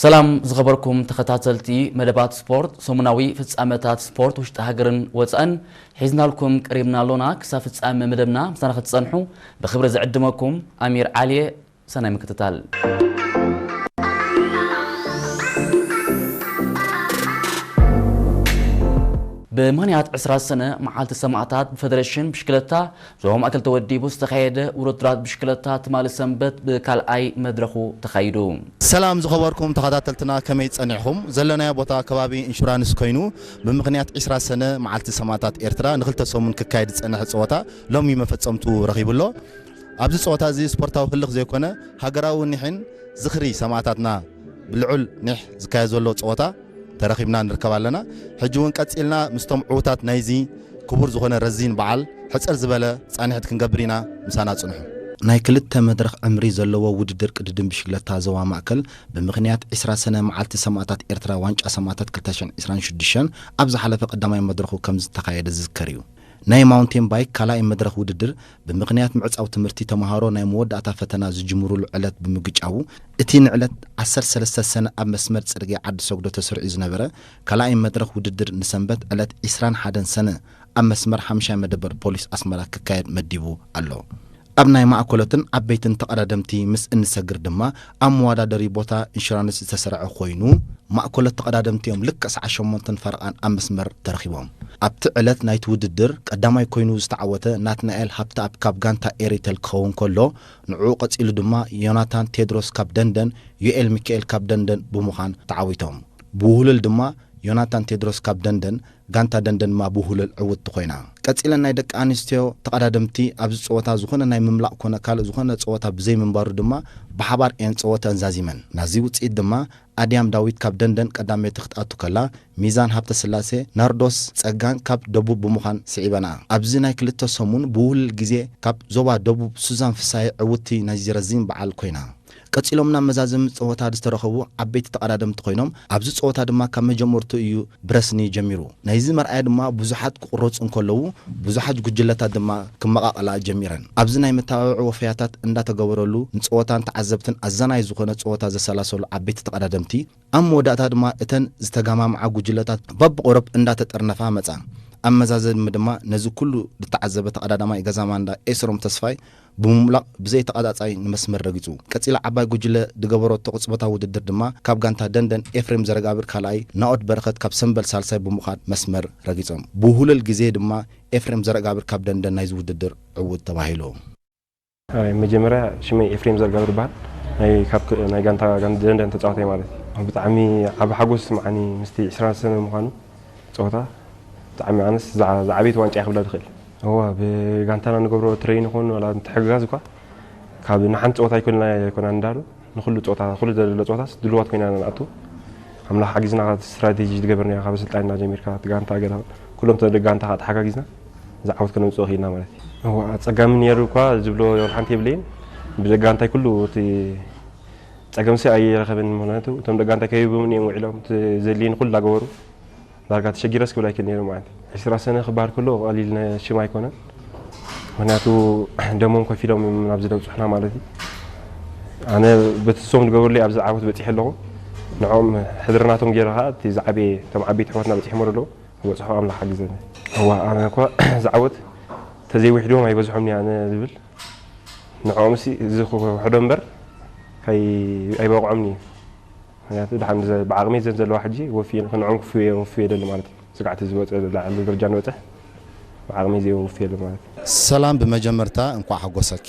ሰላም ዝኸበርኩም ተኸታተልቲ መደባት ስፖርት፣ ሰሙናዊ ፍጻመታት ስፖርት ውሽጢ ሃገርን ወጻእን ሒዝናልኩም ቀሪብና ኣሎና። ክሳብ ፍጻመ መደብና ምሳና ክትጸንሑ ብኽብሪ ዝዕድመኩም ኣሚር ዓሊየ። ሰናይ ምክትታል። ብምኽንያት ዕስራ ሰነ መዓልቲ ሰማእታት ብፈደሬሽን ብሽክለታ ዞባ ማእከል ተወዲቡ ዝተኻየደ ውድድራት ብሽክለታ ትማሊ ሰንበት ብካልኣይ መድረኹ ተኻይዱ። ሰላም ዝኸበርኩም ተኸታተልትና፣ ከመይ ጸኒሕኹም? ዘለናዮ ቦታ ከባቢ ኢንሹራንስ ኮይኑ፣ ብምኽንያት ዕስራ ሰነ መዓልቲ ሰማእታት ኤርትራ ንኽልተ ሰሙን ክካየድ ዝጸንሐ ጸወታ ሎሚ መፈጸምቱ ረኺቡ ኣሎ። ኣብዚ ጸወታ እዚ ስፖርታዊ ህልኽ ዘይኮነ፣ ሃገራዊ ኒሕን ዝኽሪ ሰማእታትና ብልዑል ኒሕ ዝካየድ ዘሎ ጸወታ ተረኺብና ንርከብ ኣለና። ሕጂ እውን ቀጺልና ምስቶም ዕዉታት ናይዚ ክቡር ዝኾነ ረዚን በዓል ሕጽር ዝበለ ጻንሒት ክንገብር ኢና። ምሳና ጽንሑ። ናይ ክልተ መድረኽ ዕምሪ ዘለዎ ውድድር ቅድድም ብሽክለታ ዞባ ማእከል ብምኽንያት ዕስራ ሰነ መዓልቲ ሰማእታት ኤርትራ ዋንጫ ሰማእታት ክልተ ሽሕን ዕስራን ሽዱሽተን ኣብ ዝሓለፈ ቀዳማይ መድረኹ ከም ዝተኻየደ ዝዝከር እዩ። ናይ ማውንቴን ባይክ ካልኣይ መድረኽ ውድድር ብምኽንያት ምዕጻው ትምህርቲ ተምሃሮ ናይ መወዳእታ ፈተና ዝጅምሩሉ ዕለት ብምግጫዉ፣ እቲ ንዕለት ዓሰርተ ሰለስተ ሰነ ኣብ መስመር ጽርግያ ዓዲ ሰግዶ ተሰሪዑ ዝነበረ ካልኣይ መድረኽ ውድድር ንሰንበት ዕለት ዕስራን ሓደን ሰነ ኣብ መስመር ሓምሻይ መደበር ፖሊስ ኣስመራ ክካየድ መዲቡ ኣሎ። ኣብ ናይ ማእኮሎትን ዓበይትን ተቐዳደምቲ ምስ እንሰግር ድማ ኣብ መወዳደሪ ቦታ ኢንሹራንስ ዝተሰርዐ ኮይኑ፣ ማእኮሎት ተቐዳደምቲ እዮም ልክዕ ሰዓት ሸሞንተን ፈረቓን ኣብ መስመር ተረኺቦም። ኣብቲ ዕለት ናይቲ ውድድር ቀዳማይ ኮይኑ ዝተዓወተ ናትናኤል ሃብተኣብ ካብ ጋንታ ኤሪተል ክኸውን ከሎ፣ ንዕኡ ቀጺሉ ድማ ዮናታን ቴድሮስ ካብ ደንደን፣ ዮኤል ሚካኤል ካብ ደንደን ብምዃን ተዓዊቶም። ብውህሉል ድማ ዮናታን ቴድሮስ ካብ ደንደን፣ ጋንታ ደንደን ድማ ብውህሉል ዕውትቲ ኮይና። ቀጺለን ናይ ደቂ ኣንስትዮ ተቐዳደምቲ ኣብዚ ጸወታ ዝኾነ ናይ ምምላቕ ኮነ ካልእ ዝኾነ ጸወታ ብዘይምንባሩ ድማ ብሓባር እየን ጸወተአን ዛዚመን። ናዚ ውጽኢት ድማ ኣድያም ዳዊት ካብ ደንደን ቀዳመይቲ ክትኣቱ ከላ፣ ሚዛን ሃብተስላሴ፣ ናርዶስ ጸጋን ካብ ደቡብ ብምዃን ስዒበንኣ። ኣብዚ ናይ ክልተ ሰሙን ብውህሉል ግዜ ካብ ዞባ ደቡብ ሱዛን ፍሳሄ ዕውትቲ ናይዚ ረዚን በዓል ኮይና። ቀጺሎም ናብ መዛዘሚ ጸወታ ዝተረኸቡ ዓበይቲ ተቐዳደምቲ ኮይኖም፣ ኣብዚ ጸወታ ድማ ካብ መጀመርቱ እዩ ብረስኒ ጀሚሩ። ናይዚ መርኣያ ድማ ብዙሓት ክቑረጹ እንከለዉ፣ ብዙሓት ጉጅለታት ድማ ክመቓቐላ ጀሚረን። ኣብዚ ናይ መተባብዒ ወፈያታት እንዳተገበረሉ፣ ንጸወታን ተዓዘብትን ኣዛናይ ዝኾነ ጸወታ ዘሰላሰሉ ዓበይቲ ተቐዳደምቲ፣ ኣብ መወዳእታ ድማ እተን ዝተገማምዓ ጉጅለታት በብቑሩብ እንዳተጠርነፋ መጻ። ኣብ መዛዘሚ ድማ ነዚ ኩሉ ዝተዓዘበ ተቐዳዳማይ ገዛ ማንዳ ኤስሮም ተስፋይ ብምምላቕ ብዘይተቐጻጻይ ንመስመር ረጊጹ። ቀጺላ ዓባይ ጉጅለ ዝገበረቶ ቅጽበታዊ ውድድር ድማ ካብ ጋንታ ደንደን ኤፍሬም ዘረጋብር ካልኣይ፣ ናኦድ በረኸት ካብ ሰምበል ሳልሳይ ብምዃን መስመር ረጊጾም። ብውህሉል ግዜ ድማ ኤፍሬም ዘረጋብር ካብ ደንደን ናይዚ ውድድር ዕዉት ተባሂሉ። ኣይ፣ መጀመርያ ሽመይ ኤፍሬም ዘረጋብር ይበሃል። ናይ፣ ካብ ክ-፣ ናይ ጋንታ፣ ጋንታ ደንደን ተጻዋታይ ማለት እዩ። ብጣዕሚ ዓቢ ሓጎስ ይስምዓኒ ምስቲ ዕስራ ሰነ ምዃኑ ጸወታ። ብጣዕሚ ኣነስ ዝዓ-፣ ዝዓበየት ዋንጫ እየ ክብላ ዝኽእል። እዋ፣ ብጋንታና ንገብሮ ትሬን ይኹን ዋላ ምትሕግጋዝ እኳ ካብ ንሓንቲ ጸወታ ኣይኮንና፣ ኣይኮናን እንዳሉ ንኹሉ ጸወታ፣ ኩሉ ዘሎ ጸወታስ ድልዋት ኮይና ኢና ንኣቱ። ኣምላኽ ሓጊዝና፣ ካብ ስትራቴጂ ትገብር ነይራ፣ ካብ ኣሰልጣኒና ጀሚርካ፣ እቲ ጋንታ ገለ ኩሎም ተደ ጋንታ ተሓጋጊዝና ዝዓወት ከነምጽኦ ክኢልና ማለት እዩ። እዋ፣ ኣጸጋሚ ነይሩ እኳ ዝብሎ ወላ ሓንቲ የብለይን። ብደጋንታይ ኩሉ እቲ ጸገምሲ ኣይረኸብን፣ ምኽንያቱ እቶም ደጋንታይ ከይህቦምን እዮም ውዒሎም፣ እቲ ዘድልየኒ ኩሉ እናገበሩ። ዳርጋ ተሸጊረስ ክብል ኣይክእል ነይሩ ማለት እዩ። ዕስራ ሰነ ክበሃል ከሎ ቀሊል ነ-፣ ሽም ኣይኮነን። ምኽንያቱ ደሞም ከፊሎም እዮም ናብዚ ዘብጽሑና ማለት እዩ። ኣነ በቲ ንሶም ዝገበሩለይ ኣብዚ ዓወት በጺሐ ኣለኹ። ንዕኦም ሕድሪ ናቶም ገይረ ኸኣ እቲ ዝዓበየ፣ እቶም ዓበይቲ ኣሕዋትና በጺሖሞ ዘለዉ፣ ክበጽሑ ኣምላኽ ሓግዘኒ። እዋ፣ ኣነ እኳ እዚ ዓወት ተዘይውሕድዎም ኣይበዝሖምን እየ ኣነ ዝብል። ንዕኦምሲ እዚ ክውሕዶ እምበር ከይ-፣ ኣይበቕዖምን እዩ። ምኽንያቱ ደሓን ዘ-፣ ብዓቕመይ ዘን ዘለዋ ሕጂ ወፍየ፣ ንዕኦም ክፍየ፣ ወፍየ ደሊ ማለት እዩ። ስጋዕቲ ዝወፀ፣ ላዕሊ ደረጃ ንበፅሕ ብዓቕመይ ዘይ ወፍየ ደሊ ማለት እዩ። ሰላም፣ ብመጀመርታ እንኳዕ ሓጎሰኪ።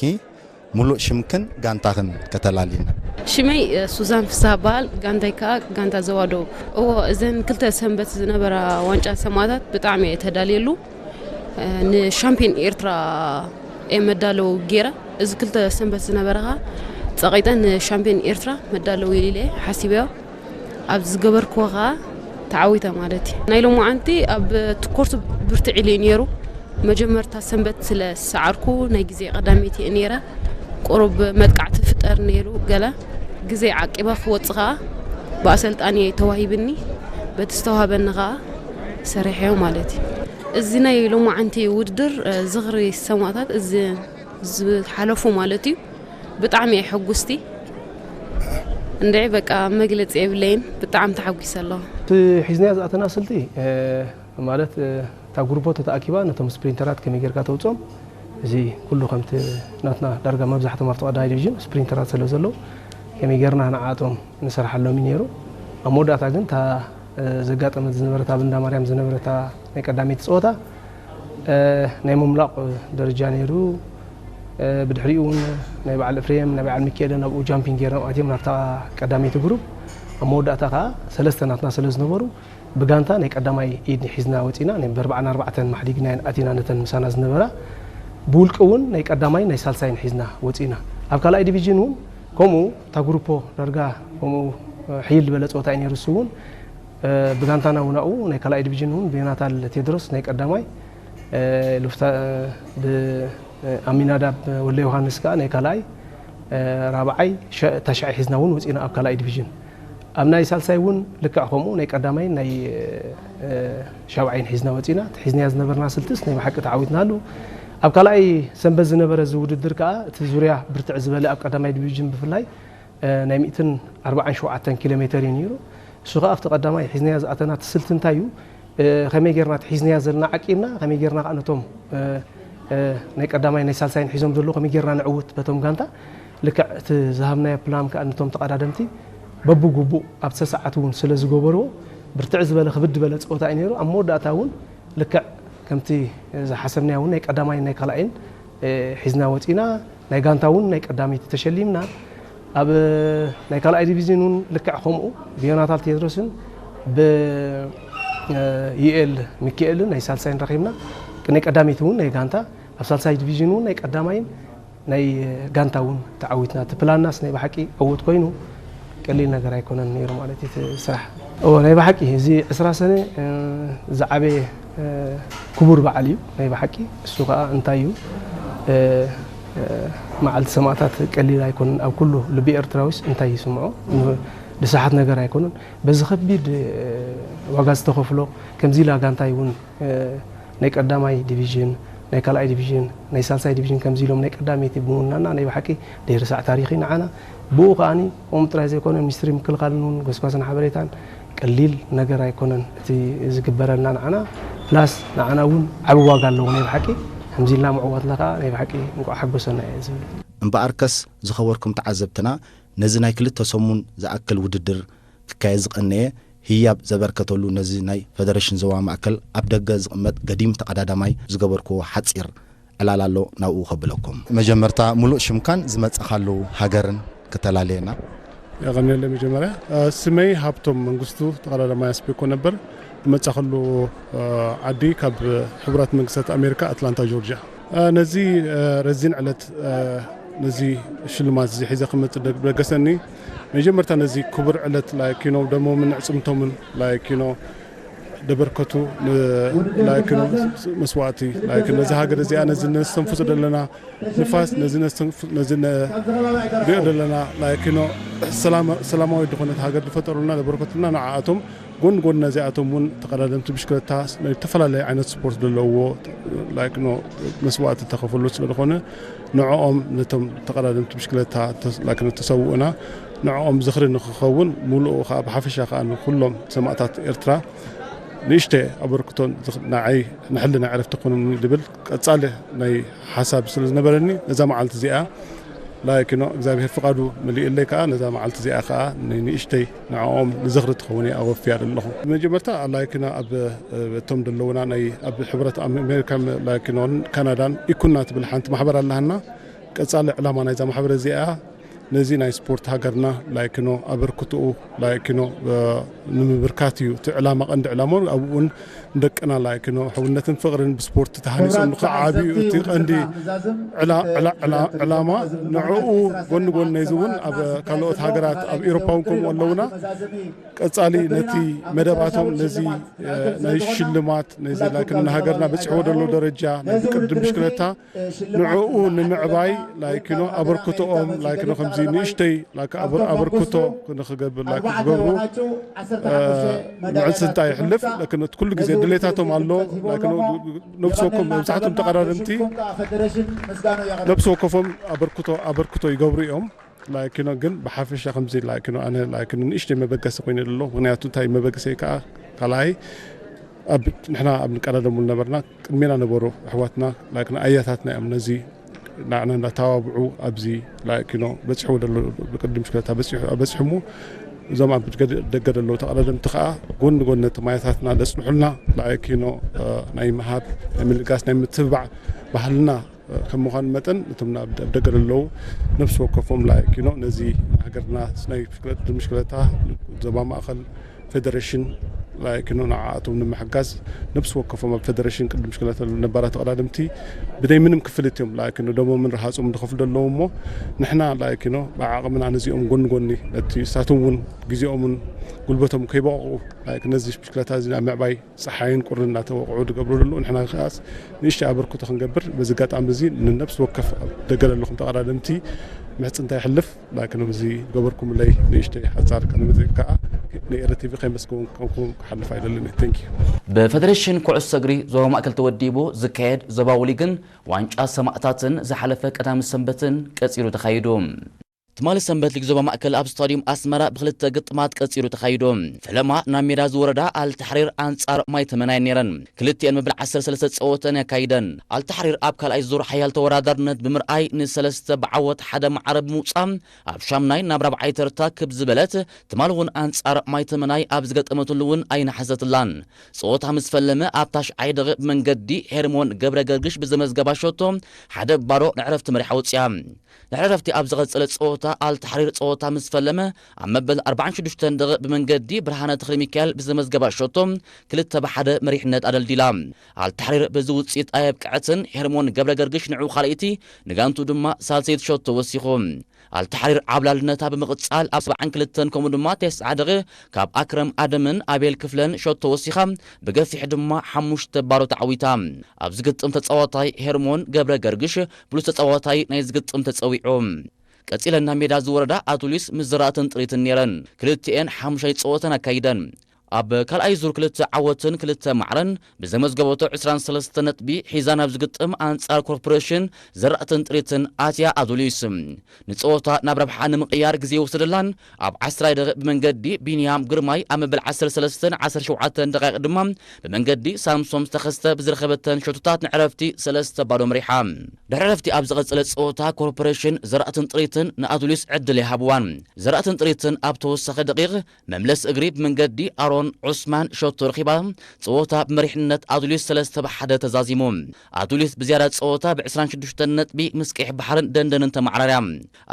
ሙሉእ ሽምክን ጋንታኽን ከተላልይና። ሽመይ፣ እ፣ ሱዛን ፍስሃ በሃል። ጋንታይ ከኣ ጋንታ ዞባ ደቡብ። እዎ፣ እዘን ክልተ ሰንበት ዝነበራ ዋንጫ ሰማእታት ብጣዕሚ እየ ተዳልየሉ። እ፣ ንሻምፒዮን ኤርትራ እየ መዳለዊ ገይረ። እዚ ክልተ ሰንበት ዝነበረ ከኣ ጸቒጠ ንሻምፒዮን ኤርትራ መዳለዊ ኢለ ሓሲበዮ። ኣብ ዝገበርክዎ ከኣ ተዓዊተ ማለት እዩ። ናይ ሎማዓንቲ ኣብ ትኮርቱ ብርትዕ ኢሉ እዩ ነይሩ። መጀመርታ ሰንበት ስለ ዝሰዓርኩ ናይ ግዜ ቀዳመይቲ እየ ነይረ። ቁሩብ መጥቃዕቲ ፍጠር ነይሩ ገለ። ግዜ ዓቂበ ክወጽእ ከኣ ብኣሰልጣኒ ተዋሂብኒ። በቲ ዝተዋህበኒ ከኣ ሰሪሐዮ ማለት እዩ። እዚ ናይ ሎማዓንቲ ውድድር፣ እ፣ ዝኽሪ ሰማእታት፣ እዚ ዝሓለፉ ማለት እዩ። ብጣዕሚ እየ ሕጉስቲ። እንድዒ በቃ መግለጺ የብለይን፣ ብጣዕሚ ተሓጒሰ ኣለኹ። እቲ ሒዝናዮ ዝኣተና ስልቲ፣ እ፣ ማለት፣ እ፣ እታ ጉሩፖ ተተኣኪባ ነቶም ስፕሪንተራት ከመይ ጌርካ ተውፅኦም፣ እዚ ኩሉ ከምቲ ናትና ዳርጋ መብዛሕቶም ኣብቲ ቀዳማይ ዲቪዥን ስፕሪንተራት ስለ ዘለዉ ከመይ ጌርና ንዓኣቶም ንሰርሓሎም እዩ ነይሩ። ኣብ መወዳእታ ግን እታ፣ እ፣ ዘጋጠመት ዝነበረት ኣብ እንዳ ማርያም ዝነበረታ ናይ ቀዳመይቲ ፀወታ፣ እ፣ ናይ ምምላቕ ደረጃ ነይሩ። እ፣ ብድሕሪኡ እውን ናይ በዓል እፍሬም፣ ናይ በዓል ሚካኤልን ኣብኡ ጃምፒንግ ጌርና ኣትዮም ናብታ ቀዳመይቲ ግሩፕ። ኣብ መወዳእታ ከዓ ሰለስተ ናትና ስለ ዝነበሩ ብጋንታ ናይ ቀዳማይ ኢድ ሒዝና ወፂና፣ ናይ ብኣርባዕን ኣርባዕተን ማሕዲግናየን ኣቲና ነተን ምሳና ዝነበራ። ብውልቂ እውን ናይ ቀዳማይን ናይ ሳልሳይን ሒዝና ወፂና። ኣብ ካልኣይ ዲቪዥን እውን ከምኡ እታ ግሩፖ ዳርጋ ከምኡ፣ እ፣ ሕይል ዝበለ ፀወታ እዩ ነይሩ። እሱ እውን፣ እ፣ ብጋንታና እውን ኣብኡ ናይ ካልኣይ ዲቪዥን እውን ብዮናታል ቴድሮስ ናይ ቀዳማይ፣ እ፣ ሉፍታ-፣ እ፣ ብ-፣ እ፣ ኣሚናዳብ ወልደ ዮሃንስ ከዓ ናይ ካልኣይ፣ እ፣ ራብዓይ፣ ሸ-፣ ታሽዓይ ሒዝና እውን ወፂና ኣብ ካልኣይ ዲቪዥን። ኣብ ናይ ሳልሳይ እውን ልክዕ ከምኡ ናይ ቀዳማይን ናይ፣ እ፣ ሻብዓይን ሒዝና ወፂና። እቲ ሒዝናዮ ዝነበርና ስልትስ ናይ ብሓቂ ተዓዊትናሉ። ኣብ ካልኣይ ሰንበት ዝነበረ እዚ ውድድር ከዓ እቲ ዙርያ ብርትዕ ዝበለ ኣብ ቀዳማይ ዲቪዥን ብፍላይ፣ እ፣ ናይ ሚእትን ኣርባዓን ሸውዓተን ኪሎ ሜተር እዩ ነይሩ። እሱ ከዓ ኣብቲ ቀዳማይ ሒዝናዮ ዝኣተና እቲ ስልቲ እንታይ እዩ? እ፣ ከመይ ጌርና እቲ ሒዝናዮ ዘለና ዓቂብና፣ ከመይ ጌርና ከዓ ነቶም፣ እ፣ እ፣ ናይ ቀዳማይ ናይ ሳልሳይን ሒዞም ዘለዉ ከመይ ጌርና ንዕውት በቶም ጋንታ፣ ልክዕ እቲ ዝሃብናዮ ፕላን ከዓ ነቶም ተቐዳደምቲ በብግቡእ ኣብ ሰዓት እውን ስለ ዝገበርዎ ብርትዕ ዝበለ ክብድ ዝበለ ፀወታ እዩ ነይሩ። ኣብ መወዳእታ እውን ልክዕ ከምቲ ዝሓሰብናዮ እውን ናይ ቀዳማይን ናይ ካልኣይን፣ እ፣ ሒዝና ወፂና። ናይ ጋንታ እውን ናይ ቀዳመይቲ ተሸሊምና። ኣብ ናይ ካልኣይ ዲቪዝን እውን ልክዕ ከምኡ ብዮናታል ቴድሮስን ብ፣ እ፣ ዩኤል ሚካኤልን ናይ ሳልሳይን ረኺብና። ናይ ቀዳመይቲ እውን ናይ ጋንታ፣ ኣብ ሳልሳይ ዲቪዝን እውን ናይ ቀዳማይን ናይ ጋንታ እውን ተዓዊትና። እቲ ፕላናስ ናይ ብሓቂ ዕዉት ኮይኑ ቀሊል ነገር ኣይኮነን ነይሩ ማለት እዩ እቲ ስራሕ። እወ፣ ናይ ብሓቂ እዚ ዕስራ ሰነ፣ እ፣ ዝዓበየ፣ እ፣ ክቡር በዓል እዩ ናይ ብሓቂ። እሱ ከዓ እንታይ እዩ፣ እ፣ እ፣ መዓልቲ ሰማእታት ቀሊል ኣይኮነን። ኣብ ኩሉ ልቢ ኤርትራዊስ እንታይ ይስምዖ? ን-፣ ንስሓት ነገር ኣይኮነን። በዚ ከቢድ፣ እ፣ ዋጋ ዝተኸፍሎ ከምዚ ኢላ ጋንታይ እውን፣ እ፣ ናይ ቀዳማይ ዲቪዥን፣ ናይ ካልኣይ ዲቪዥን፣ ናይ ሳልሳይ ዲቪዥን ከምዚ ኢሎም ናይ ቀዳመይቲ ብምውናና ናይ ብሓቂ ደይርሳዕ ታሪኽ እዩ ንዓና። ብኡ ከኣኒ ከምኡ ጥራይ ዘይኮነ ሚኒስትሪ ምክልኻልን እውን ጎስጓስን ሓበሬታን ቀሊል ነገር ኣይኮነን እቲ ዝግበረልና ንዓና። ፕላስ ንዓና እውን ዓቢ ዋጋ ኣለዎ ናይ ብሓቂ። ከምዚ ኢልና ምዕዋትና ከዓ ናይ ብሓቂ እንቋዕ ሓጎሰና እየ ዝብል። እምበኣርከስ ዝኸበርኩም ተዓዘብትና፣ ነዚ ናይ ክልተ ሰሙን ዝኣክል ውድድር ክካየድ ዝቐነየ ህያብ ዘበርከተሉ ነዚ ናይ ፈደረሽን ዞባ ማእከል ኣብ ደገ ዝቕመጥ ገዲም ተቐዳዳማይ ዝገበርክዎ ሓጺር ዕላል ኣሎ፣ ናብኡ ከብለኩም። መጀመርታ ሙሉእ ሽምካን ዝመጻኻሉ ሃገርን ክተላለየና። የቐንየለይ። መጀመርያ፣ እ፣ ስመይ ሃብቶም መንግስቱ፣ ተቐዳዳማይ ኣስቤኮ ነበር። ዝመጻኸሉ፣ እ፣ ዓዲ ካብ ሕቡራት መንግስታት ኣሜሪካ ኣትላንታ ጆርጅያ። እ፣ ነዚ፣ እ፣ ረዚን ዕለት፣ እ፣ ነዚ ሽልማት እዚ ሒዘ ክመጽእ ደግ-፣ ደገሰኒ። መጀመርታ ነዚ ክቡር ዕለት ላይክ ዩ ኖ ደሞምን ዕጽምቶምን ላይክ ዩ ኖ ደበርከቱ ን-፣ ላይክ ዩ ኖ መስዋእቲ ላይክ ነዚ ሃገር እዚኣ ነዚ ነስተንፍሶ ዘለና ንፋስ ነዚ ነስተንፍ-፣ ነዚ ንሪኦ ዘለና ላይክ ዩ ኖ ሰላማ-፣ ሰላማዊት ዝኾነት ሃገር ዝፈጠሩልና ደበርከቱልና ንዓኣቶም ጎን ጎን ነዚኣቶም እውን ተቐዳደምቲ ብሽክለታ ናይ ዝተፈላለዩ ዓይነት ስፖርት ዘለውዎ ላይክ ኖ መስዋእቲ ተኸፈሉ ስለ ዝኾነ ንዕኦም ነቶም ተቐዳደምቲ ብሽክለታ ተስ-፣ ላይክ ኖ ተሰውኡና ንዕኦም ዝኽሪ ንክኸውን ሙሉኡ ከዓ ብሓፈሻ ከዓ ንኩሎም ሰማእታት ኤርትራ ንእሽተ ኣበርክቶን ዝኽ-፣ ንዓይ ንሕልና ዕረፍቲ ክኾኑኒ ዝብል ቀጻሊ ናይ ሓሳብ ስለ ዝነበረኒ ነዛ መዓልቲ እዚኣ ላይክ ኖ እግዚኣብሔር ፍቓዱ መሊኡለይ ከዓ ነዛ መዓልቲ እዚኣ ከዓ ን-፣ ንእሽተይ ንዕኦም ንዝኽሪ ትኸውን እያ ኣወፍያ ዘለኹ። መጀመርታ ላይክ ኖ ኣብ፣ እ፣ እቶም ዘለውና ናይ ኣብ ሕብረት ኣሜሪካን ላይክ ኖን ካናዳን ኢኩና ትብል ሓንቲ ማሕበር ኣለሃና። ቀጻሊ ዕላማ ናይዛ ማሕበር እዚኣ ነዚ ናይ ስፖርት ሃገርና ላይክ ኖ ኣበርክትኡ ላይክ ኖ፣ እ፣ ንምብርካት እዩ እቲ ዕላማ፣ ቀንዲ ዕላማ ኣብኡን ንደቅና ላይክ ኖ ሕውነትን ፍቕርን ብስፖርት ተሃኒጾም ንኽዓብዩ እቲ ቀንዲ ዕላ-፣ ዕላ-፣ ዕላ-፣ ዕላማ ንዕኡ ጎኒ ጎኒ ነዚ እውን ኣብ ካልኦት ሃገራት ኣብ ኤሮፓ እውን ከምኡ ኣለውና። ቀጻሊ ነቲ መደባቶም ነዚ፣ እ፣ ናይ ሽልማት ነዚ ላይክ ንሃገርና በጺሕዎ ዘሎ ደረጃ ናይ ቅድም ብሽክለታ ንዕኡ ንምዕባይ ላይክ ኖ ኣበርክቶኦም ላይክ ኖ ከምዚ ንእሽተይ ላይክ ኣበር-፣ ኣበርክቶ ንኽገብር ላይክ ክገብሩ፣ እ፣ ምዕንስንታ ይሕልፍ። ላይክ ኖ ኩሉ ግዜ ድሌታቶም ኣሎ። ላይክ ኖ ነብሲ ወከፍ መብዛሕትኦም ተቐዳደምቲ ነብሲ ወከፎም ኣበርክቶ፣ ኣበርክቶ ይገብሩ እዮም። ላይክ ዩ ኖ ግን ብሓፈሻ ከምዚ ላይክ ዩ ኖ ኣነ ላይክ ዩ ኖ ንእሽተይ መበገሲ ኮይኑ ዘሎ። ምክንያቱ እንታይ መበገሰይ ከዓ ካልኣይ ኣብ ንሕና ኣብ ንቀዳደሙ ዝነበርና ቅድሜና ነበሩ ኣሕዋትና ላይክ ዩ ኖ ኣያታትና እዮም ነዚ ንዓና እንዳተባብዑ ኣብዚ ላይክ ዩ ኖ በፂሑ ዘሎ ብቅድም ሽክለታ በፂሑ በፂሑ እሞ እዞም ኣብ ደገ ዘለዉ ተቐዳደምቲ ከዓ ጎኒ ጎኒ ነቶም ኣያታትና ዘፅንሑልና ላይክ ዩ ኖ ናይ ምሃብ ናይ ምልጋስ ናይ ምትብባዕ ባህልና ከም ምዃኑ መጠን እቶም ኣብ ደገ ዘለዉ ነብሲ ወከፎም ላይክ ዩ ኖ ነዚ ሃገርና ናይ ብሽክለታ ዞባ ማእኸል ፌደሬሽን ላይክ ዩ ኖ ንዓኣቶም ንምሕጋዝ ነብሲ ወከፎም ኣብ ፌደሬሽን ቅድም ብሽክለታ ነባራት ተቐዳደምቲ ብደይ ምንም ክፍልት እዮም ላይክ ዩ ኖ ደሞምን ረሃፆምን ዝኸፍሉ ዘለዉ እሞ ንሕና ላይክ ዩ ኖ ብዓቕምና ነዚኦም ጎኒ ጎኒ ነቲ እሳቶም እውን ግዜኦምን ጉልበቶም ከይበቕቑ ላይክ ነዚ ብሽክለታ እዚ ኣብ ምዕባይ ፀሓይን ቁርን እናተወቕዑ ዝገብሩ ዘለዉ ንሕና ከዓስ ንእሽተይ ኣበርክቶ ክንገብር በዚ ኣጋጣሚ እዚ ንነብሲ ወከፍ ኣብ ደገ ዘለኹም ተቐዳደምቲ ምሕፅንታ ይሕልፍ ላይክ ነዚ ገበርኩምለይ ንእሽተይ ሓፃር ቅድሚ ከዓ ንኤረ ቲቪ ከይመስገንኩም ክሓልፍ ኣይደልን። Thank you። ብፌደሬሽን ኩዕሶ እግሪ ዞባ ማእከል ተወዲቡ ዝካየድ ዞባዊ ሊግን ዋንጫ ሰማእታትን ዝሓለፈ ቀዳሚ ሰንበትን ቀፂሉ ተኻይዱ። ትማሊ ሰንበት ሊግ ዞባ ማእከል ኣብ ስታዲየም ኣስመራ ብክልተ ግጥማት ቀጺሉ ተኻይዱ። ፈለማ ናብ ሜዳ ዝወረዳ ኣልታሕሪር ኣንጻር ማይ ተመናየን ነይረን። ክልቲኤን መበል ዓሰርተ ሰለስተ ጸወተን ኣካይደን። ኣልታሕሪር ኣብ ካልኣይ ዙር ሓያል ተወዳዳርነት ብምርኣይ ንሰለስተ ብዓወት ሓደ ማዕረ ብምውጻእ ኣብ ሻምናይ ናብ ራብዓይ ተርታ ክብ ዝበለት ትማሊ እውን ኣንጻር ማይ ተመናይ ኣብ ዝገጠመትሉ እውን ኣይነሓሰትላን። ጸወታ ምስ ፈለመ ኣብ ታሽዓይ ደቂቕ ብመንገዲ ሄርሞን ገብረ ገርግሽ ብዘመዝገባ ሸቶ ሓደ ባዶ ንዕረፍቲ መሪሓ ወጺኣ። ድሕሪ ዕረፍቲ ኣብ ዝቐጸለ ጸወታ ኣልታሕሪር ጸወታ ምስ ፈለመ ኣብ መበል ኣርባዓን ሽዱሽተን ደቂቕ ብመንገዲ ብርሃነ ተኽለሚካኤል ብዘመዝገባ ሸቶ ክልተ ብሓደ መሪሕነት ኣደልዲላ። ኣልታሕሪር በዚ ውጽኢት ኣየብቅዐትን ሄርሞን ገብረ ገርግሽ ንዑ ካልኣይቲ ንጋንቱ ድማ ሳልሰይቲ ሸቶ ወሲኹ። ኣልታሕሪር ዓብላልነታ ብምቕጻል ኣብ ሰብዓን ክልተን ከምኡ ድማ ተስዓ ደቂቕ ካብ ኣክረም ኣደምን ኣቤል ክፍለን ሸቶ ወሲኻ ብገፊሕ ድማ ሓሙሽተ ባዶ ተዓዊታ። ኣብዚ ግጥም ተጻዋታይ ሄርሞን ገብረ ገርግሽ ብሉጽ ተጻዋታይ ናይ ዝግጥም ተጸዊዑ። ቀጺለን ናብ ሜዳ ዝወረዳ ኣቱሊስ ምስ ዘራእትን ጥሪትን ነይረን። ክልቲኤን ሓሙሻይ ጸወተን ኣካይደን። ኣብ ካልኣይ ዙር ክልተ ዓወትን ክልተ ማዕረን ብዘመዝገበቶ ዕስራን ሰለስተን ነጥቢ ሒዛ ናብ ዝግጥም ኣንጻር ኮርፖሬሽን ዘራእትን ጥሪትን ኣትያ ኣቱሊስ ንጸወታ ናብ ረብሓ ንምቕያር ግዜ ይወሰደላን ኣብ ዓስራይ ደቂቕ ብመንገዲ ቢንያም ግርማይ ኣብ መበል ዓሰርተ ሰለስተን ዓሰርተ ሸውዓተን ደቂቕ ድማ ብመንገዲ ሳምሶም ዝተኸስተ ብዝረኸበተን ሸቶታት ንዕረፍቲ ሰለስተ ባዶ መሪሓ። ድሕሪ ዕረፍቲ ኣብ ዝቐጸለ ጸወታ ኮርፖሬሽን ዘራእትን ጥሪትን ንኣቱሊስ ዕድል ይሃብዋን። ዘራእትን ጥሪትን ኣብ ተወሳኺ ደቂቕ መምለስ እግሪ ብመንገዲ ኣሮን ዑስማን ሸቶ ረኺባ ጸወታ ብመሪሕነት ኣቱሊስ ሰለስተ ብሓደ ተዛዚሙ። ኣቱሊስ ብዝያዳ ጸወታ ብ ዕስራን ሽዱሽተን ነጥቢ ምስ ቀይሕ ባሕርን ደንደንን ተመዓራርያ።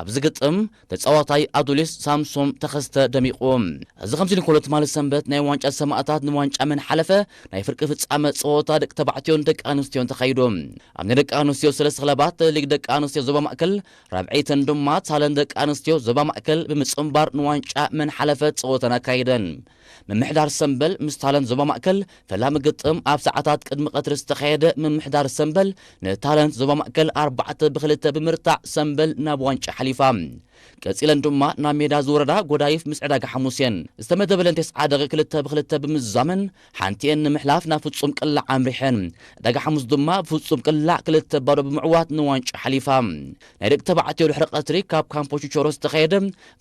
ኣብዚ ግጥም ተጻዋታይ ኣቱሊስ ሳምሶም ተኸስተ ደሚቑ። እዚ ከምዚ ኢሉ እንከሎ ትማሊ ሰንበት ናይ ዋንጫ ሰማእታት ንዋንጫ መን ሓለፈ ናይ ፍርቂ ፍጻመ ጸወታ ደቂ ተባዕትዮን ደቂ ኣንስትዮን ተኻይዱ። ኣብ ናይ ደቂ ኣንስትዮ ሰለስተ ክለባት ሊግ ደቂ ኣንስትዮ ዞባ ማእከል ራብዐይተን ድማ ታለን ደቂ ኣንስትዮ ዞባ ማእከል ብምጽንባር ንዋንጫ መን ሓለፈ ጸወተን ኣካይደን። ምምሕዳር ሰምበል ምስ ታለን ዞባ ማእከል ፈላሚ ግጥም ኣብ ሰዓታት ቅድሚ ቀትሪ ዝተኻየደ ምምሕዳር ሰምበል ንታለን ዞባ ማእከል ኣርባዕተ ብክልተ ብምርታዕ ሰምበል ናብ ዋንጫ ሓሊፋ። ቀጺለን ድማ ናብ ሜዳ ዝወረዳ ጎዳይፍ ምስ ዕዳጋ ሓሙስ እየን። ዝተመደበለን ተስዓ ደቂ ክልተ ብክልተ ብምዝዛመን ሓንቲኤን ንምሕላፍ ናብ ፍጹም ቅላዕ ኣምሪሐን። ዕዳጋ ሓሙስ ድማ ብፍጹም ቅላዕ ክልተ ባዶ ብምዕዋት ንዋንጫ ሓሊፋ። ናይ ደቂ ተባዕትዮ ድሕሪ ቀትሪ ካብ ካምፖ ቹቾሮ ዝተኻየደ